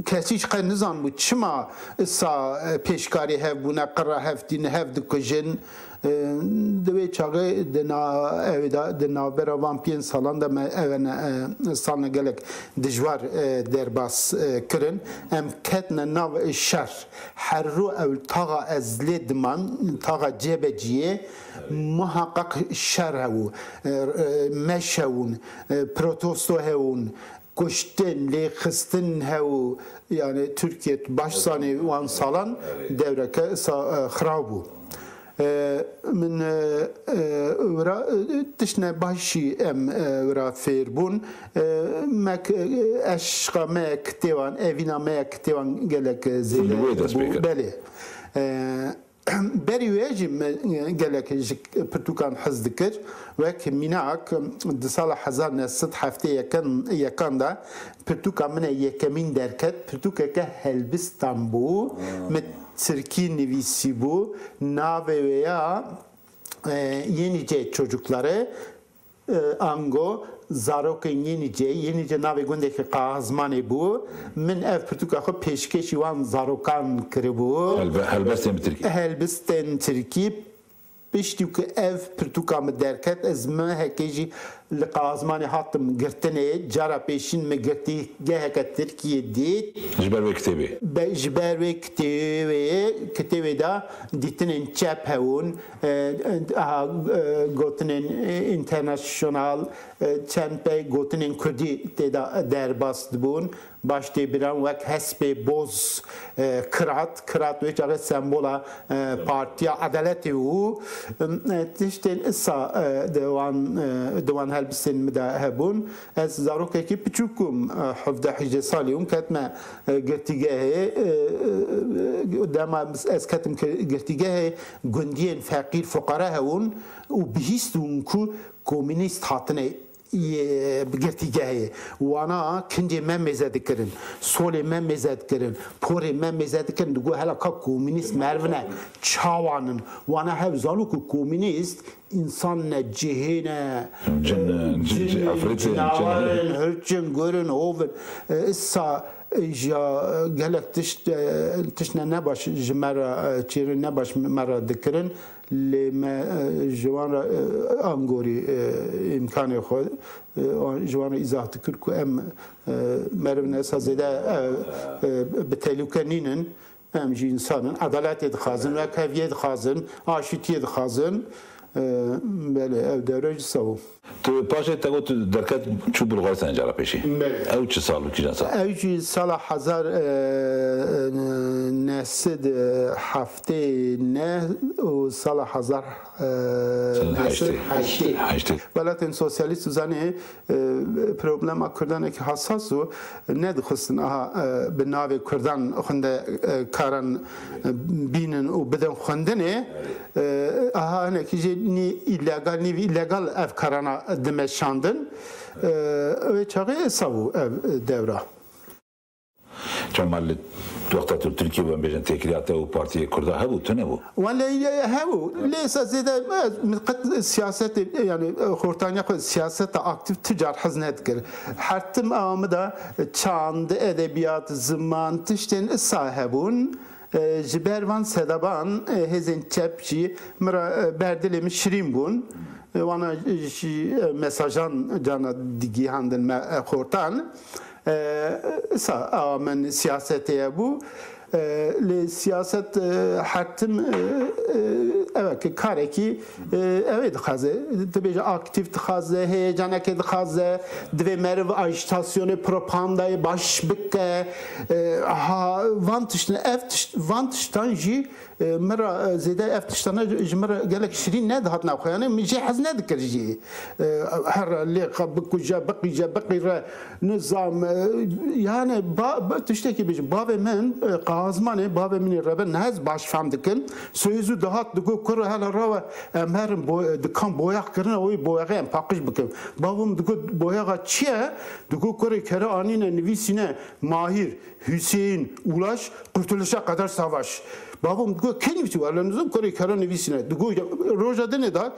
kesî ji qe nizanbû çima isa, e, pêşkarî hev bûne, qira hev tîne, hev dikujin. E, di wê çaxê di na-, ew da, di navbera van pênc salan de me ev ne, e, salne gelek dijwar, e, derbas, e, kirin. Em ketine nav şer. Her rû ew taxa ez lê diman, taxa cebeciyê, muhaqqaq şer hebû, e, e, meş hebûn, e, protesto hebûn, kuştin, lêxistin hebû. Yani Tirkiye baş zanê wan salan dewreke sa-, e, xirab bû. E, min, e, e, wira, e, tiştine baş jî em, e, wira fêr bûn. E, mek, e, eşqa me kitêwan, evîna me kitêwan gelek, e, zêde bû. Belê. E, berî wê jî me, e, gelek ji pirtûkan hez dikir. Wek mînak, di sala hezar neh sed heftê yekan, yekan de pirtûka min e yekemîn derket. Pirtûkeke helbistan bû. Hmm. Min tirkî nivîsî bû. Navê wê ya, e, Yenice Çocukları, e, ango zarokên Yenice, Yenice navê gundekî Qaxizmanê bû. Min ev pirtûka xwe pêşkêşî wan zarokan kiribû. Helbe-, helbestên bi tirkî. Helbestên tirkî. Piştî ku ev pirtûka min derket, ez mehekê jî li Qazmanê hatim girtinê, cara pêşîn min girtîgeheke Tirkiyê dît. Ji ber wê kitêbê? Be, ji ber wê kitêbê, kitêbê de dîtinên çep hebûn, e, e, aha, e, gotinên, e, international, e, çend pey gotinên kurdî tê de derbas dibûn. Baş tê biran wek hespê boz, e, kirat, kirat wê çaxê sembola, e, Partiya Edaletê û, e, tiştên isa, e, di wan, e, di wan helbistên min de hebûn. Ez zarokekî piçûk bûm, e, hevdeh hejde salî bûm, ketme, e, girtîgehê, e, e, dema ez ketim ki-, girtîgehê gundiyên feqîr fuqara hebûn û bihîst bûm ku komînîst hatine yê bi girtîgehê. Wana kincê me mêze dikirin, solê me mêze dikirin, porê me mêze dikirin. Digo hela ka komînîst merivine çawanin. Wana hev zalo ku komînîst însan ne, cihê ne, Cin, e, cin, cin, cin, efrîtin, cinawerin, cin. Hirçin, gurin, hovin. E, issa, e, ji ya, e, gelek tişt, e, tiştine nebaş ji me re, e, çêrin nebaş me re dikirin. Lê me, e, ji wan re, e, angorî, e, îmkanê xwe, e, wan, ji wan re îzah dikir ku em, e, meriv ne esa zêde, e, e, bi tehlûke nînin. Em jî însan in. Edaletê dixwazin, wekheviyê dixwazin, aşîtiyê dixwazin. E, belê, ev dewre jî saw. Tu paşê te got tu derket çû Bulgaristanê cara pêşî. Belê. Ew çi sal û kîjan sal? Ew jî sala hezar, e, e, neh sed, e, heftê neh û sala hezar, e, Sed heştê. Heştê. Heştê. Welatên sosyalîst tu zanî, e, problema kurdanekî hesas û nedixwestin aha, e, bi navê kurdan xwinde, e, karan, e, bînin û bidin xwendinê. E, aha hinekî jî nî îlegal, nî îlegal ev karana dimeşandin. E, wê çaxê esa bû ev dewra. Çima li wexta tu Tirkiye, em bêjin, têkiliya te û partiyê Kurda hebû, tune bû? Wele, e, hebû. Lê esa zêde, e, min qet siyasetê, yani, e, xortaniya xwe siyaseta aktîf tu car hez nedikir. Her tim a min de çand, edebiyat, ziman, tiştên isa hebûn. E, ji ber van sebeban, e, hêzên çep jî min re, e, ber dilê min şirîn bûn. E, wana jî, e, mesajan cana digihandin me, e, xortan. E, isa awa min siyasetê ye bû. E, lê siyaset, e, her tim, e, e, ew e ki karekî, e, ew ê dixwaze. Dibêje aktîf dixwaze, heyecanekê dixwaze, divê meriv ajîtasyonê, propagandayê baş bike. E, ha, van tiştin, ev tişt, van tiştan jî, e, min re, e, zêde ev tiştana ji min re gelek şirîn nedihat nav xwe. Yani min jê hez nedikir jî. E, her lê xwe bikuje, biqîje, biqîre, nizam, e, yani ba-, ba-, tiştekî bêjim. Bavê min, e, Qazmanê, bavê min ê rebe nez baş fam dikin. Soyê zû dihat digo, kuro hela rawe, em herin bo-, dikan boyax kirine, wî boyaxê em paqij bikin. Bavê min digo, boyaxa çi ye? Digo, kurê kere anîne, nivîsîne, Mahir, Hüseyin, Ulaş, Kurtuluşa Kadar Savaş. Bavê min digo, kê nivîsî? Wele nizam, kurê kere nivîsîne. Digo, roja dinê de,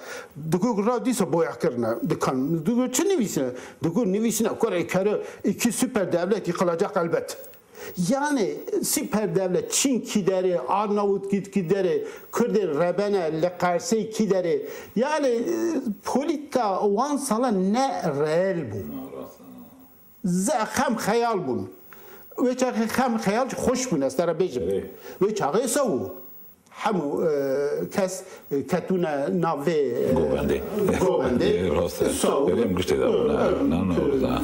digo, ra dîsa boyax kirine dikan. Digo, çi nivîsîne? Digo, nivîsîne, kurê kere iki süper devlet yıkılacak elbet. Yani süper devlet, Çin kî derê, Arnavut kî, kî derê, Kurdên rebene, li Qersê kî derê. Yani, e, politika wan sala ne reel bû. Ze-, xem xeyal bûn. Wê çaxê xem xeyal jî xweş bûn, ez te re bêjim. Evet. Wê çaxê sew bû. Hemû, e, kes, e, ketûne nav vê, e, Govendê. Govendê. Rast e. Sew. Erê em giştê de bûn. Evet, Na, na, evet. na, na.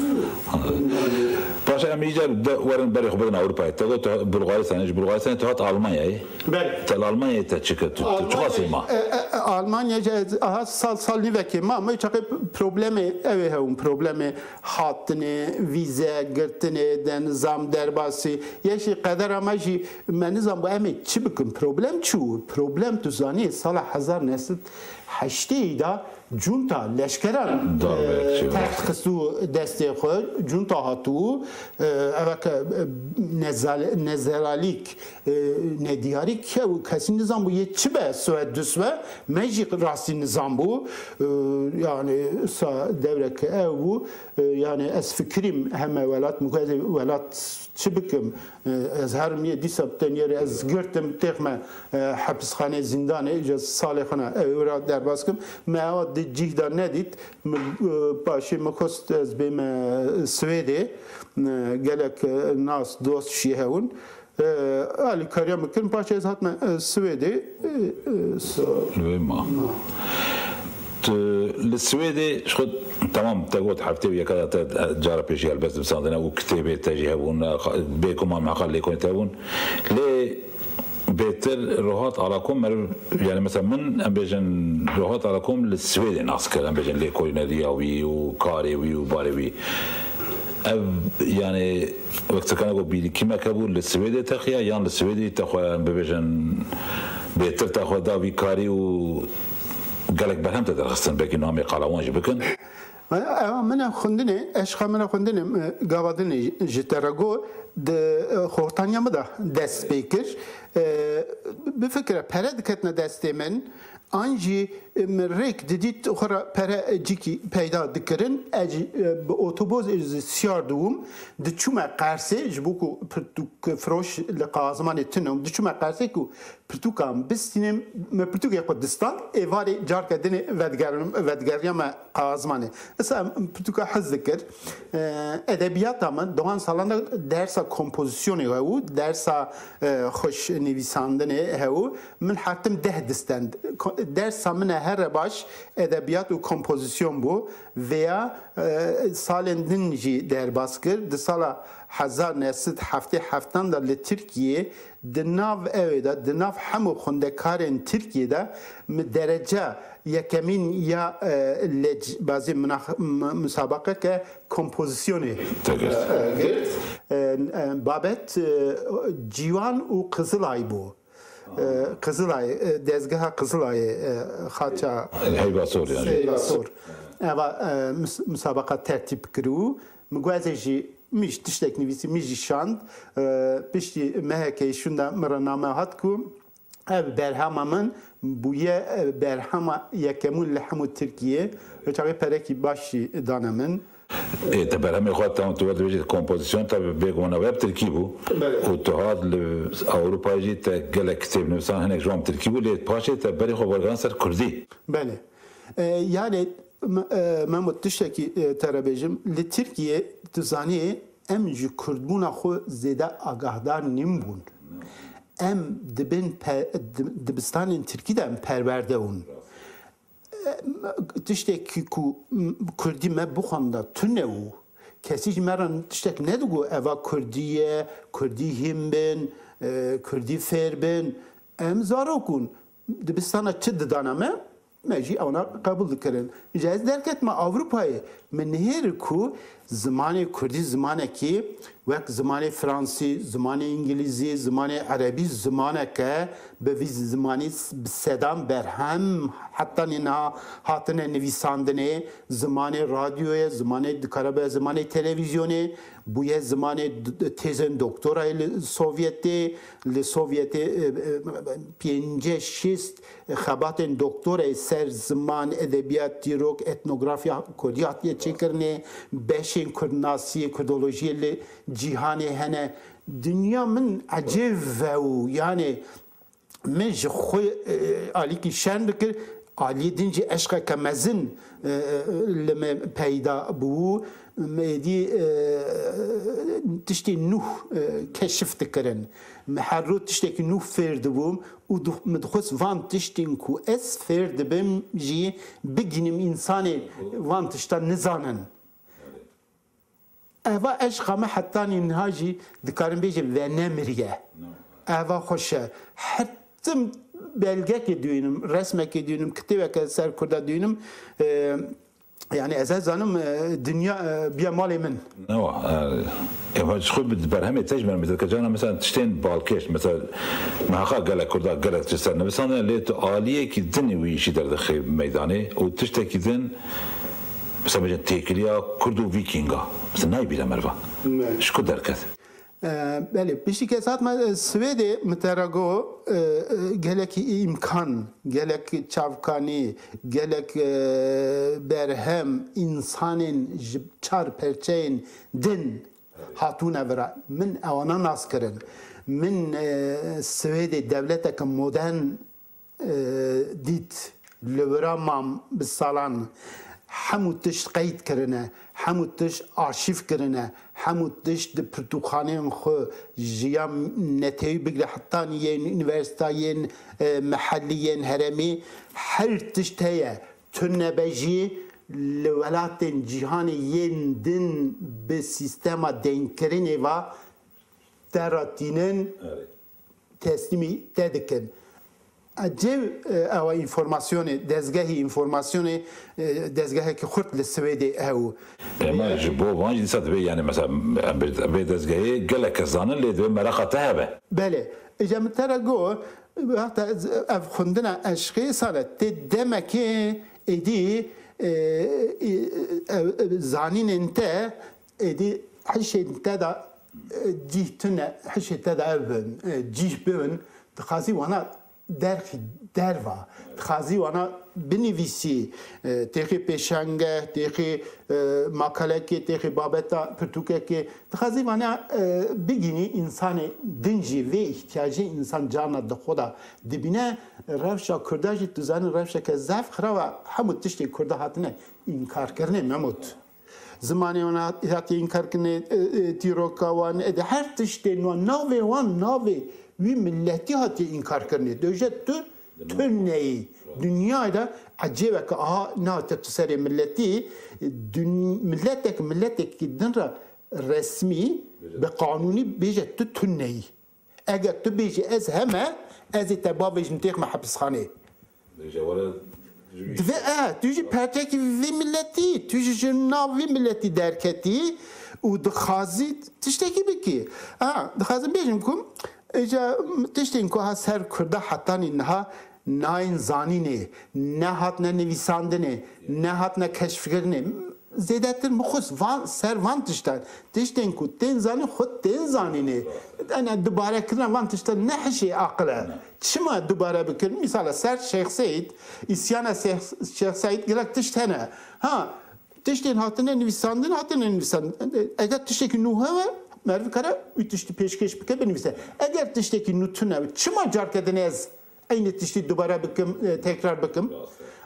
Paşa em îcar de werin berê xwe bidin Ewropayê. Te got Bulgaristanê, ji Bulgaristanê tu hat Almanyayê. Belê. Te li Almanyayê te çi kir? Tu, tu çiqasî ma? E, e, e, Almanya, aha sal, sal nîvekê ma. Ma çaxê problemê ew ê hewin, problemê hatinê, vîze, girtinê, de nizam derbasî. Yeşî qedera me jî me nizam bû em ê çi bikin? Problem çi bû? Problem tu zanî sala hezar neh sed Heştê de cunta leşkeran, Darbe e, çêbû. Text xistû destê xwe, cunta hatû, e, eveke, e, nezale-, nezelalîk, e, nediyarî kew, kesî nizan bû yê çi be, Swed du Swed, me jî rastî nizan bû. E, yani sa devreke ew bû. E, yani ez fikirîm heme welat, min ku ez ê welat çi bikim? E, ez herim yê dîsa tenê rê ez girtim, têxme, e, hepisxanê, zîndanê, ji salê xwe ne, ew ra derbas kim. Me ewa di cîh de nedît. Min, e, paşê min xwest ez bême Swêdê. E, gelek, e, nas, dost jî hewin. E, alîkariya min kirin, paşê ez hatime, e, Swêdê. E, e, so- Li wê ma. Tu li Swêdê ji xwe, temam, te got heftê û yeka de te cara pêşî helbest divisandine û kitêbê te jî hebûn, bê ku ma meqal lêkolîn te hebûn. Lê bêtir rohat ala kom meriv, yani mesela min, em bêjin, rohat ala kom li Swêdê nas kir, em bêjin lêkolîneriya wî û karê wî û barê wî. Ev, yani, wek tu kana ku bîrîkîmek hebû, li Swêdê texiya, yan li Swêdê te xwe, em bibêjin, bêtir te xwe da vî karî û gelek berhem te derxistin, belkî namê qala wan jî bikin. Ewa min e xwendinê, eşqa min e xwendinê, e, gava dinê ji te re got, di, e, xortaniya min de dest pê kir. E, bifikire, pere diketine destê min, an jî, e, min rêk didît xwe re pere cikî peyda dikirin. Ez jî, e, bi otobus, ez jî siyar dibûm, diçûme Qersê, ji bo ku pirtûk firoş li Qazimanê tune bûm, diçûme Qersê ku pirtûkan bistînim, me pirtûkê xwe distand, êvarê carke dinê vedigerim-, vedigeriyame Qazimanê. Isa em pirtûka hez dikir. E, edebiyata min di wan salan de dersa kompozisyonê hebû, dersa, e, xweş nivîsandinê hebû. Min her tim deh distend. Ko-, dersa min e here baş edebiyat û kompozisyon bû. Vêya, e, salên din jî derbas kir. Di sala hezar neh sed heftê heftan de li Tirkiyê, di nav ewê de, di nav hemû xwendekarên Tirkiyê de min derece yekemîn ya, e, lec-, bazê minax-, m-, musabaqeke kompozisyonê, Te girt. E, e, girt. E, e, babet, e, Ciwan û Qizilay bû. E, Qizilay, e, dezgeha Qizilayê, e, xaça Heyva Sor yani. Heyva Sor. Eva, e, mus-, musabaqa tertîb kiribû. Min got ez ê jî, min jî tiştek nivîsî, min jî şand. E, piştî mehekê şûnda min re name hat ku ev berhema min bûye, e, berhema yekemûn li hemû Tirkiyê. Wê çaxê perekî baş jî dane min. Ê, te berhemê xwe, tam tu dibêjî kompozîsyon, te bêguman ev tirkî bû. Belê. Û tu hat li Ewropayê jî te gelek kitêb nivîsan, hinek ji wan tirkî bû, lê paşê te berê xwe wergihan ser kurdî. Belê. E, yani, m-, e, Memo, tiştekî, e, te re bêjim, li Tirkiyê tu zanî em ji kurdbûna xwe zêde agahdar nîmbûn. Em dibin pe-, di-, dibistanên tirkî de em perwerde bûn. Tiştekî ku, m, kurdî me bixwanda tune û kesî ji me re tiştek nedigot, eva kurdî ye, kurdî hîn bin, e, kurdî fêr bin. Em zarok bûn. Dibistana çi didana me? Me jî ewna qebûl dikirin. Ji ez derketime Ewropayê, min nihêr ku zimanê kurdî zimanekî wek zimanê fransî, zimanê îngilîzî, zimanê erebî zimanek e, bi vî zimanî s-, bi sedan berhem heta niha hatine nivîsandinê, zimanê radyoyê, zimanê dikare be zimanê televîzyonê, bûye zimanê d-, d-, têzên doktorayê li Sovyetê, li Sovyetê, e, e, pêncî şêst xebatên doktorayê ser ziman, edebiyat, dîrok, etnografya kurdî hatiye çêkirinê, beşên kurdnasiyê, kurdolojiyê li cîhanê hene. Dinya min ecêb ve û, yani, min ji xwe, e, alîkî şerm dikir, aliyê din jî eşqeke mezin, e, e, li me peyda bû. Me êdî, e, tiştê nû, e, keşif dikirin. Me her roj tiştekî nû fêr dibûm û du-, min dixwest van tiştên ku ez fêr dibim jî bigihînim însanên van tişta nizanin. Eva eşqa me hetanî niha jî dikarin bêjin venemiriye. Eva xweş e. Her tim belgekê duyînim, resmekê duyînim, kitêbeke ser kurda duyînim. E, Yani ez ez zanim e, dinya e, biya malê min. Ewa, e, ev ji xwe bi berhemê te ji me mesela, cana mesela tiştên balkêş, mesela me heqa gelek Kurda gelek tişt ser nivîsandine, lê tu aliyekî din wî îşî derdixe meydanê û tiştekî din, mesela bêje têkiliya Kurd û Vîkînga, mesela nayê bîra merva. Ji ku derket? Belê, piştî ke ez hatime Swêdê, min te re got, gelekî îmkan, gelek çavkanî, gelek berhem, însanên ji çar perçeyên din hatûne vira. Min ewana nas kirin. Min Swêdê dewleteke modern dît, li wira mam bi salan. Hemû tişt qeyd kirine, hemû tişt arşîv kirine, hemû tişt di pirtûkxaneyên xwe ji ya netewî bigire hetanî yên unîversîta, yên e, mehellî, yên herêmî, her tişt heye. Tu nebe jî li welatên cîhanê yên din bi sîstema deynkirinê ve te re tînin. Teslîmî te dikin. Cêv ewa înformasyonê, dezgehî înformasyonê, dezgehekî xurt li Swêdê hew. Ema ji bo van jî dîsa divê, yani mesela em vê dezgehê gelek kes zanin, lê divê meraqa te hebe. Belê. Îca min te re got, wexta ev xwendina eşqê sale tê demekê êdî zanînên te êdî hişên te de cîh tune, hişê te de ev bin, cîh bibin, dixwazî wana derxî derva, dixwazî wana binivîsî, têxî pêşengeh, têxî makalekê, têxî babeta pirtûkekê, dixwazî wana bigînî însanê din jî vê îhtiyacê însan carna di xwe de dibîne. Rewşa Kurda jî tu zanî rewşeke zaf xiraw e, hemû tiştê Kurda hatine înkarkirinê Memût. Zimanê wan hat- hatiye înkarkirinê, e, e, dîroka wan, e, de her tiştên wan, navê wan, navê wî miletî hatiye înkarkirinê. Dewje tu, tu neyî. Dinyayê de ecêbeke aha nehatiye tu serê miletî, dun- miletek miletekî din re resmî bi qanûnî bêje tu, tu neyî. Eger tu bêjî ez heme, ez ê te bavêjim têxme hepisxanê. Divê e, tu jî perçekî vê miletî, tu jî ji nav vê miletî derketî û dixwazî tiştekî bikî. A, dixwazim bêjim ku îca tiştên ku ha ser Kurda hetanî niha nayên zanînê, nehatine nivîsandinê, nehatine keşfkirinê. Zêdetir mixus van, ser van tiştan. Tiştên ku tên zanîn, xwe tên zanînê. Ene dubarekirina van tiştan ne hişê aqil e. Çima dubare bikir? Mîsala ser Şêx Seîd, îsyana Şêx, Şêx Seîd gelek tişt hene. Ha, tiştên hatine nivîsandin, hatine nivîsandin. Eger tiştekî nû hebe, meriv kare wî tiştî pêşkêş bike, binivîse. Eger tiştekî nû tune, çima carke din ez Eynî tiştî dubare bikim, e, tekrar bikim.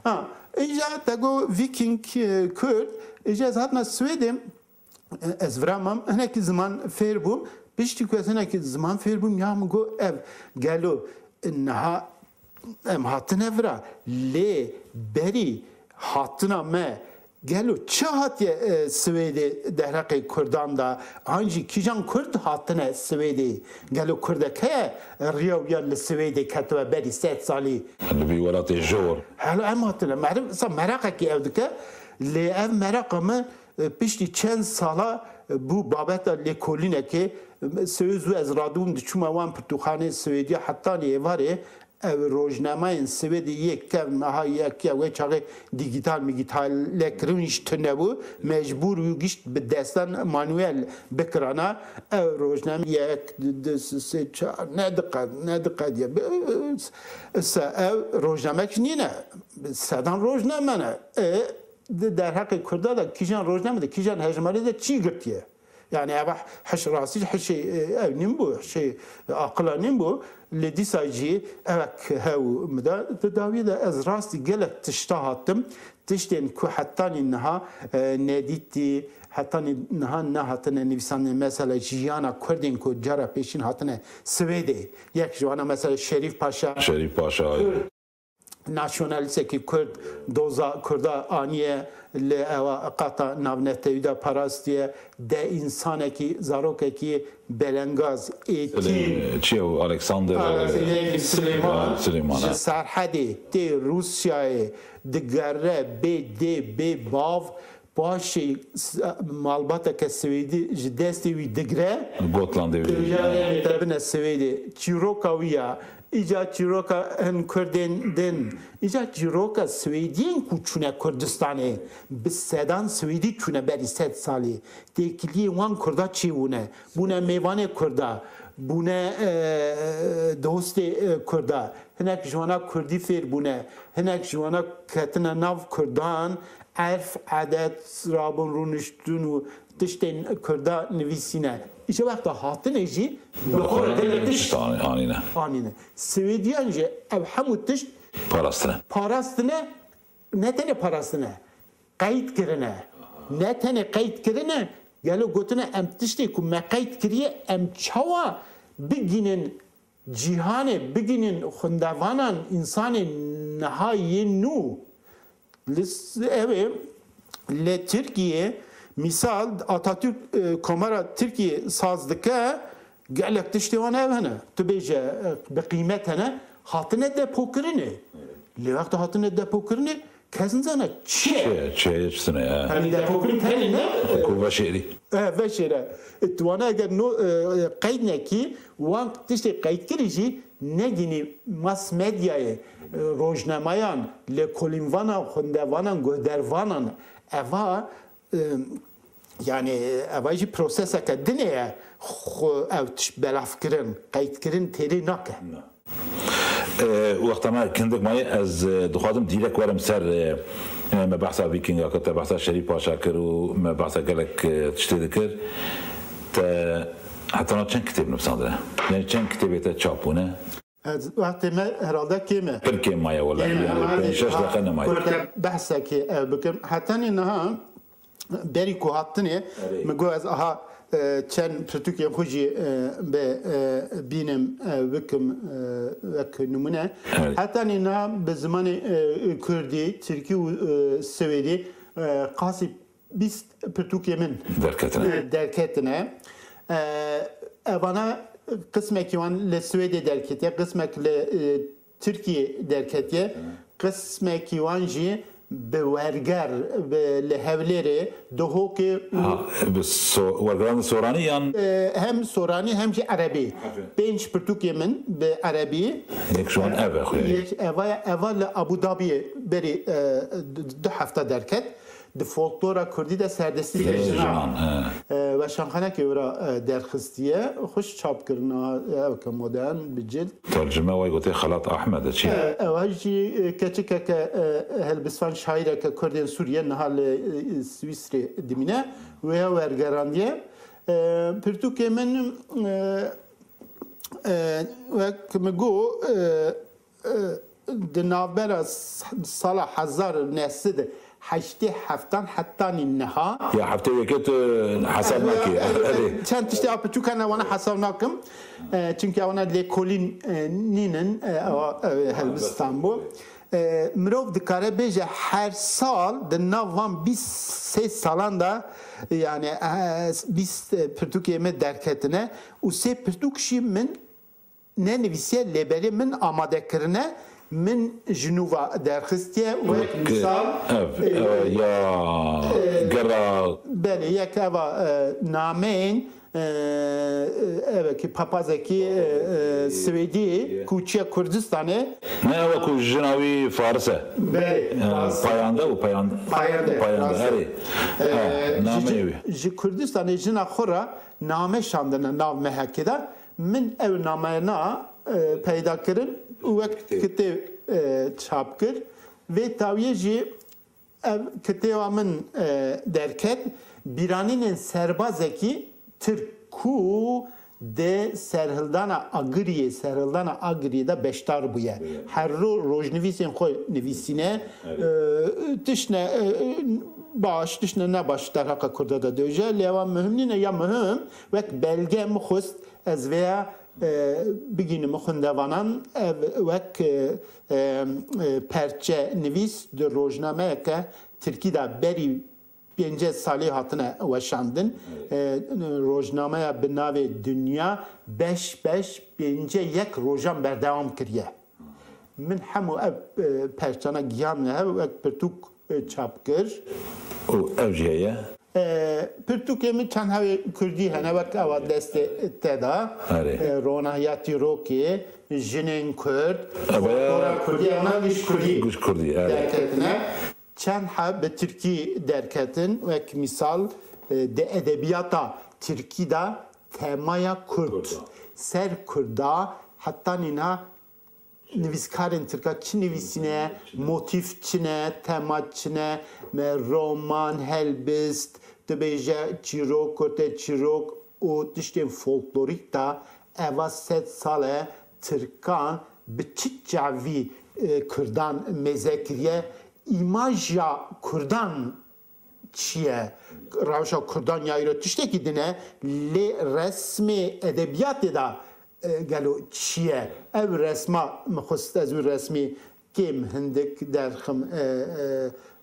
Ha, îja te got Viking, e, Kurd, îja ez hatina Swêdê, e, ez vira mam, hinekî ziman fêr bûm. Piştî ku ez hinekî ziman fêr bûm, ya min got ev gelo, e, niha em hatine vira, lê berî hatina me Gelo çi hatiye e, Swêdê derheqê Kurdan de? An jî kîjan Kurd hatine Swêdê? Gelo Kurdek heye riya wî ya li Swêdê ketibe berî sed salî? Li vî welatê jor. Helo em hatine. Meriv sa meraqekî ew dike. Lê ev meraqa min e, piştî çend sala e, bû babeta lêkolînekê. E, Swêd zû ez radibûm diçûma wan pirtûxanê Swêdiya hetanî êvarê. Ev rojnamayên Swêdê yê kevn meha yekiya wê çaxê dîgîtal mîgîtal lekirin jî tune bû, mecbûr bû gişt bi destan manuel bikirana. Ev rojname yek, du, du, sê, sê, çar, ne diqet, ne diqet ye. Ise ev rojnamek nîne, sedan rojname ne. E, di derheqê Kurda de kîjan rojname de, kîjan hejmarê de çî girtiye? Yani ev hiş rastî hişê ev nîn bû, hişê aqila nîn bû. Lê dîsa jî evek hew min de di dawiyê de ez rastî gelek tişta hatim. Tiştên ku hetanî niha e, nedîtî, hetanî niha nehatine nivîsandin. Mesela jiyana Kurdên ku cara pêşîn hatine Swêdê. Yek ji wana mesela Şerîf Paşa. Şerîf Paşa. nasyonalîstekî Kurd doza Kurda aniye, li ewa qata navnetewî de parastiye, de însanekî, zarokekî belengaz, êtîm. Çi ye, Alexander, Alexander Silêman, Silêman, ji Serhedê tê Rûsyayê digere bê dê bê bav, paşê s-, malbateke Swêdî ji destê wî digre. Gotlandê wî. Dibêje, "Te bine Swêdê." Çîroka wî ya. Îca çîroka hin Kurdên din. Îca çîroka Swêdiyên ku çûne Kurdistanê. Bi sedan Swêdî çûne berî sed salî. Têkiliyê wan Kurda çêbûne. Bûne mêvanê Kurda. Bûne, e, dostê, e, Kurda. Hinek ji wana Kurdî fêr bûne. Hinek ji wana ketine nav Kurdan. Erf, edet, rabûn, rûniştin û tiştên Kurda nivîsîne. Îşte wexta hatinê jî bi xwe re gelek tişt anîne. Anîne. Swêdiyan jî ev hemû tişt parastine. Parastine, ne tenê parastine, qeyd kirine. Ne tenê qeyd kirine, gelo gotine, "Em tiştê ku me qeyd kiriye, em çawa bigînin cîhanê, bigînin xwendevanan, însanên niha yên nû?" Li s-, ew ê, li Tirkiyê, mîsal Atatürk, e, Komara Tirkiyê saz dike, gelek tiştê wan ev hene. Tu bêje, e, bi qîmet hene, hatine depokirinê. Lê wexta hatine depokirinê, kes nizane çi ye. Çi ye, çi ye, çi tune ye, he. Hani depokirin tenê ne? Ku veşêrî. E, veşêre. E, tu wana eger no, e, e, qeyd nekî, wan tiştê qeydkirî jî negînî mas medyayê, e, rojnemayan, lêkolînvanan, xwendevanan, guhdervanan, eva, e, yani, eva jî proseseke dinê ye, xwe ev tişt belavkirin, qeydkirin têrê nake. Na. E, wexta me hindik maye, ez, e, dixwazim dîrek werim ser, e, e, me behsa Vîkînga kir, te behsa Şerîf Paşa kir û me behsa gelek, e, tiştê dikir. Te heta niha çend kitêb nivîsandine? Yani çend kitêbê te çap bûne? Ez wextê me herhalde kêm e. Pir kêm maye wele. Kêm e, Yani ama pênc şeş ha, deqe nemaye. Kurte behsekê ev bikim. Hetanî niha berî ku hatinê, Erê. min got ez aha, e, çend pirtûkên xwe jî, e, bi, e, bînim, e, bikim, e, wek nimûne. Evet. Hetanî niha bi zimanê, e, kurdî, tirkî û, e, swêdî, e, qasî bîst pirtûkê min Derketine. e, derketine. E, evana qismekî wan li Swêdê derketiye, qismek li, e, Tirkiyê derketiye, qismekî wan jî bi werger, bi, li Hewlêrê, Duhokê û Ha, bi so-, wergeran soranî yan? E, hem soranî hem jî erebî. Erebî. Pênc pirtûkê min bi erebî. Yek ji wan ev e xwe. Yek eva, eva li Abu Dhabiyê berî, e, du, du hefta derket. Di folklora kurdî de serdestî Jinan, jinan, he. E, weşanxanekê wira, e, derxistiye. Xweş çap kirina, e, ew ke modern, bi cild. Tercime wê gotê Xelat Ahmed e, çi? E, ew jî, e, keçikeke, e, helbistan şaîreke kurdên Sûriye niha li, e, Swîsrê dimîne. Wê ya wergerandiye. E, pirtûkê min, e, e, wek min got, e, e, di navbera s-, sala hezar û neh sed û heştê heftan hetanî niha. Ya heftê yekê tu hesab nakî. Erê. Çend tiştê a piçûk hene, wana hesab nakim. E, çimkî ewana lêkolîn, e, nînin, e, ewa, e, helbistan bû. E, mirov dikare bêje her sal di nav van bîst sê salan de, yani, e, bîst, e, pirtûkê me derketine û sê pirtûk jî min nenivîsiye, lê belê min amade kirine, min ji nû ve derxistiye, wek Wek, mîsal, ev, e, e, ya e, gera belê, yek eva, e, nameyên, e, e, evekî papazekî, e, e, Swêdî ku çiye Kurdistanê. Ne, ew ku jina wî Faris e. Belê, E, Faris. Payande û payande. Payande, Payande, Faris. Erê. E, Ha, ji nameyê cin-, wî. Ji Kurdistanê jina xwe re name şandine nav mehekê de. Min ew nameyana, e, peyda kirin û wek Kitêb. kitêb, e, çap kir. Vê tawiyê jî ev kitêba min, e, derket. Bîranînên serbazekî tirk ku di serhildana Agiriyê, serhildana Agiriyê de beşdar bûye. Bûye. Her ro rojnivîsên xwe nivîsîne. Evet. E, tiştine, e, baş, tiştine nebaş derheqa Kurda de dibêje. Lê ewa muhim nîne, ya muhim wek belge min xwest ez vêya E, bigînim xwendevanan, ev wek, e, e, e, perçe nivîs di rojnameyeke tirkî de berî pêncî salî hatine weşandin. E, rojnameya bi navê Dinya beş beş pêncî yek rojan berdewam kiriye. Min hemû ev, e, perçana gihan hev wek pirtûk, e, çap kir. Û ev jî heye? E, pirtûkê min çend hewê kurdî hene, wek ewa destê te de. Erê. E, Ronahiya Tîrokê, Jinên Kurd, Ev ya Folklora Kurdî, ema giş kurdî Giş kurdî, erê. Derketine. Çend heb bi tirkî derketin, wek mîsal, e, di edebiyata tirkî de temaya kurd, Kurda. Ser kurda, heta nîna nivîskarên tirka çi nivîsîne, motîf çi ne, tema çi ne, me roman, helbist, dibêje çîrok, kurte çîrok û tiştên folklorîk de eva sed sal e tirkan bi çi çavî, e, kurdan mêze kiriye, îmaja kurdan çi ye? Rewşa kurdan ya îro tiştekî din e, lê resmê edebiyatê de, e, gelo çi ye? Ev resma min xwest ez wî resmî kêm hindik derxim, e, e,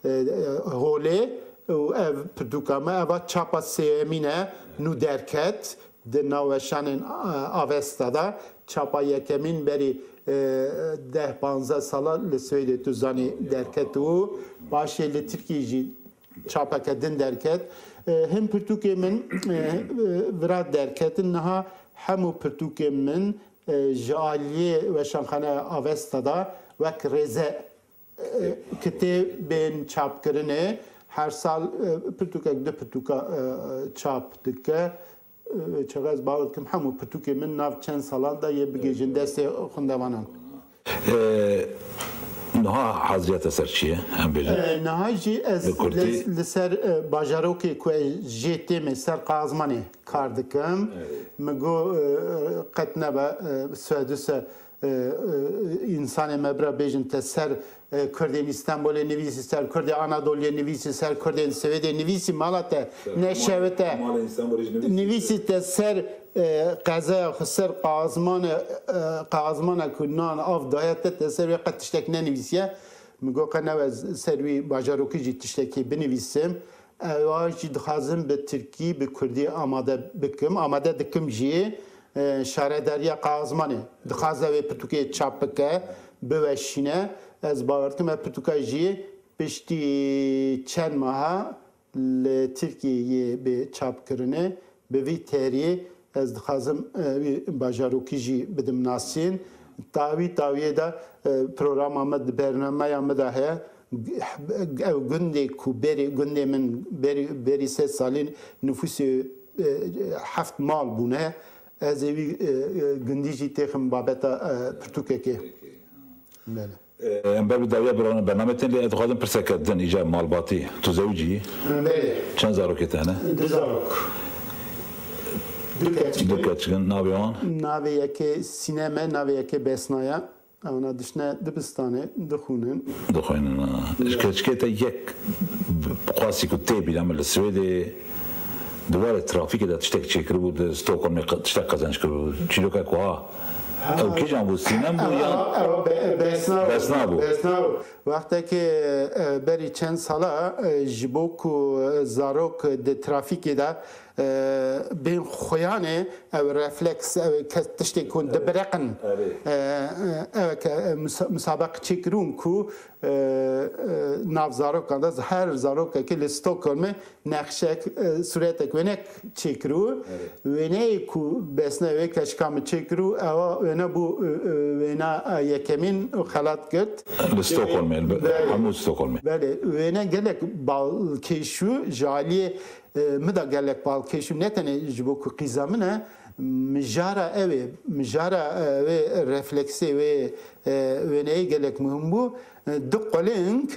e, e, holê û ev pirtûka me eva çapa sêyemîn e, nû derket di nav weşanên, e, Avesta de. Çapa yekemîn berî, e, deh panzdeh sala li Swêdê tu zanî derket û paşê li Tirkiyê jî çapeke din derket. E, hin pirtûkê min, e, e, vira derketin. Niha hemû pirtûkên min, e, ji aliyê Weşanxaneya Avesta de wek rêze, e, kitêbên çapkirinê her sal, e, pirtûkek, du pirtûka, e, çap dike. E, çaxa ez bawer dikim hemû pirtûkê min nav çend salan de yê bigihîjin destê xwendevanan. E, niha haziriya te ser çi ye? Em bêjin. E, niha jî ez Bi kurdî? li, li ser, e, bajarokê ku ez jê têm ê, ser Qazmanê kar dikim. Evet. Min got, e, qet nebe, e, sweduse, e, e, însanê me bira bêjin te ser, e, Kurdên Îstanbulê nivîsî, ser Kurdê Anadoluyê nivîsî, ser Kurdên Swêdê nivîsî, mala te neşewite. Mala Îstanbulê jî nivîsî. Nivîsî te ser, e, qezaya xwe, ser qazmane, e, qazmana ku nan av daye te, te ser wê qet tiştek nenivîsiye. Min got, qe ne ez ser wî bajarokî jî tiştekî binivîsim. Ewa jî dixwazim bi tirkî, bi kurdî amade bikim, amade dikim jî. E, Şaredariya Qazmanê dixwaze wê pirtûkê çap bike, biweşîne. Ez bawer dikim ev pirtûka jî piştî çend meha li Tirkiyeyê bê çapkirinê. Bi vî terî ez dixwazim, e, wî bajarokî jî bidim nasîn. Tawî tawiyê de, e, programa me di bernameya me de heye. Ev gundê ku berî, gundê min berî, berî sed salî nifûsê, e, heft mal bûne. Ez ê wî, e, e, gundî jî têxim babeta, e, pirtûkekê. Belê. E, em ber bi dawiya bername tên lê ez dixwazim pirseke din îcar malbatî. Tu zewicî yî? Belê. Çend zarokê te hene? Du zarok. Du keçik. Du keçik in. Navê wan? Navê yekê Sînem e, navê yekê Besna ye. Ewana dişne dibistanê, dixwînin. Dixwînin, ha. Ji keçikê te yek qasî ku tê bîra min li Swêdê di warê trafîkê de tiştek çêkiribû, di Stockholmê qe-, tiştek qezenc kiribû. Çîrokek wiha. Ha. Ew kîjan bû? Sînem bû yan? Ew, ew be-, Besna bû. Besna bû. Besna bû. Wextekê, e, berî çend sala, e, ji bo ku, e, zarok di trafîkê de, e, bên xuyanê, ew refleks, ew kes tiştê ku dibireqin. Erê. E, e, ew ke, e, musa-, musabeq çêkirûn ku, e, e, nav zarokan de her zarokekê li Stockholmê nexşek, e, sûretek wênek çêkirû. Erê. Wêneyê ku Besna wê keçika min çêkirû, ewa wêne bû, e, e, wêna, e, yekemîn û xelat girt. Li Stockholmê, li Belê. Hemû Stockholmê. Belê, wêne gelek balkêş û ji aliyê, e, min de gelek balkêş û ne tenê ji bo ku qîza min e, mijara ew ê, mijara, e, wê refleksê wê, e, wêneyê gelek muhim bû. E, du quling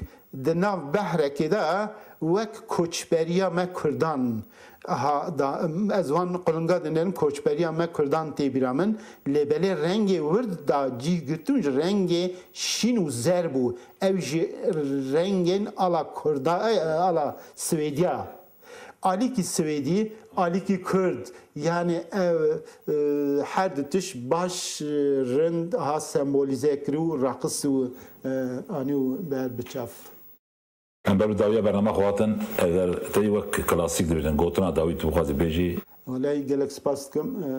di nav behrekê de wek koçberiya me Kurdan. Aha, da, ez wan qulinga dinêrim, koçberiya me Kurdan tê bîra min. Lê belê rengê wir da cîh girtûn ji rengê şîn û zer bû. Ew jî rengên ala Kurda, e, ala Swêdiya. Alîkî Swêdî, alîkî Kurd, yani ev e, her du tişt baş, e, rind ha sembolîze kirî û raqis û e, anî û ber bi çav. Em ber bi dawiya bernama xwe hatin, eger te wek klasîk dibêjin, gotina dawî tu bixwazî bêjî. Welay gelek spas dikim, e,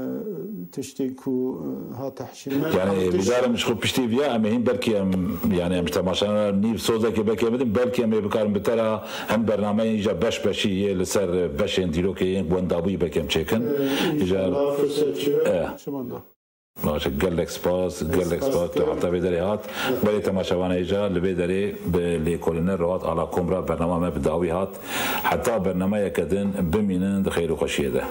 tiştê ku e, hate hişîrin. Yani bîdarim ji xwe piştî viya em ê hîn belkî em, yani em ji temaşevanê nîv sozekê belkî em bidin, belkî em ê bikarin bi te re hin bernameyên îca beş beşî yê li ser beşên dîrokê yên wendabûyî belkî em çêkin. Îca. Çiman da. Baş e, gelek spas, gelek spas, tu heta vê derê hat. Belê temaşevanê îca li vê derê bi lêkolîner re hat, ala kom re bernama me bi dawî hat. Heta bernameyeke din bimînin di xêr û xweşiyê de.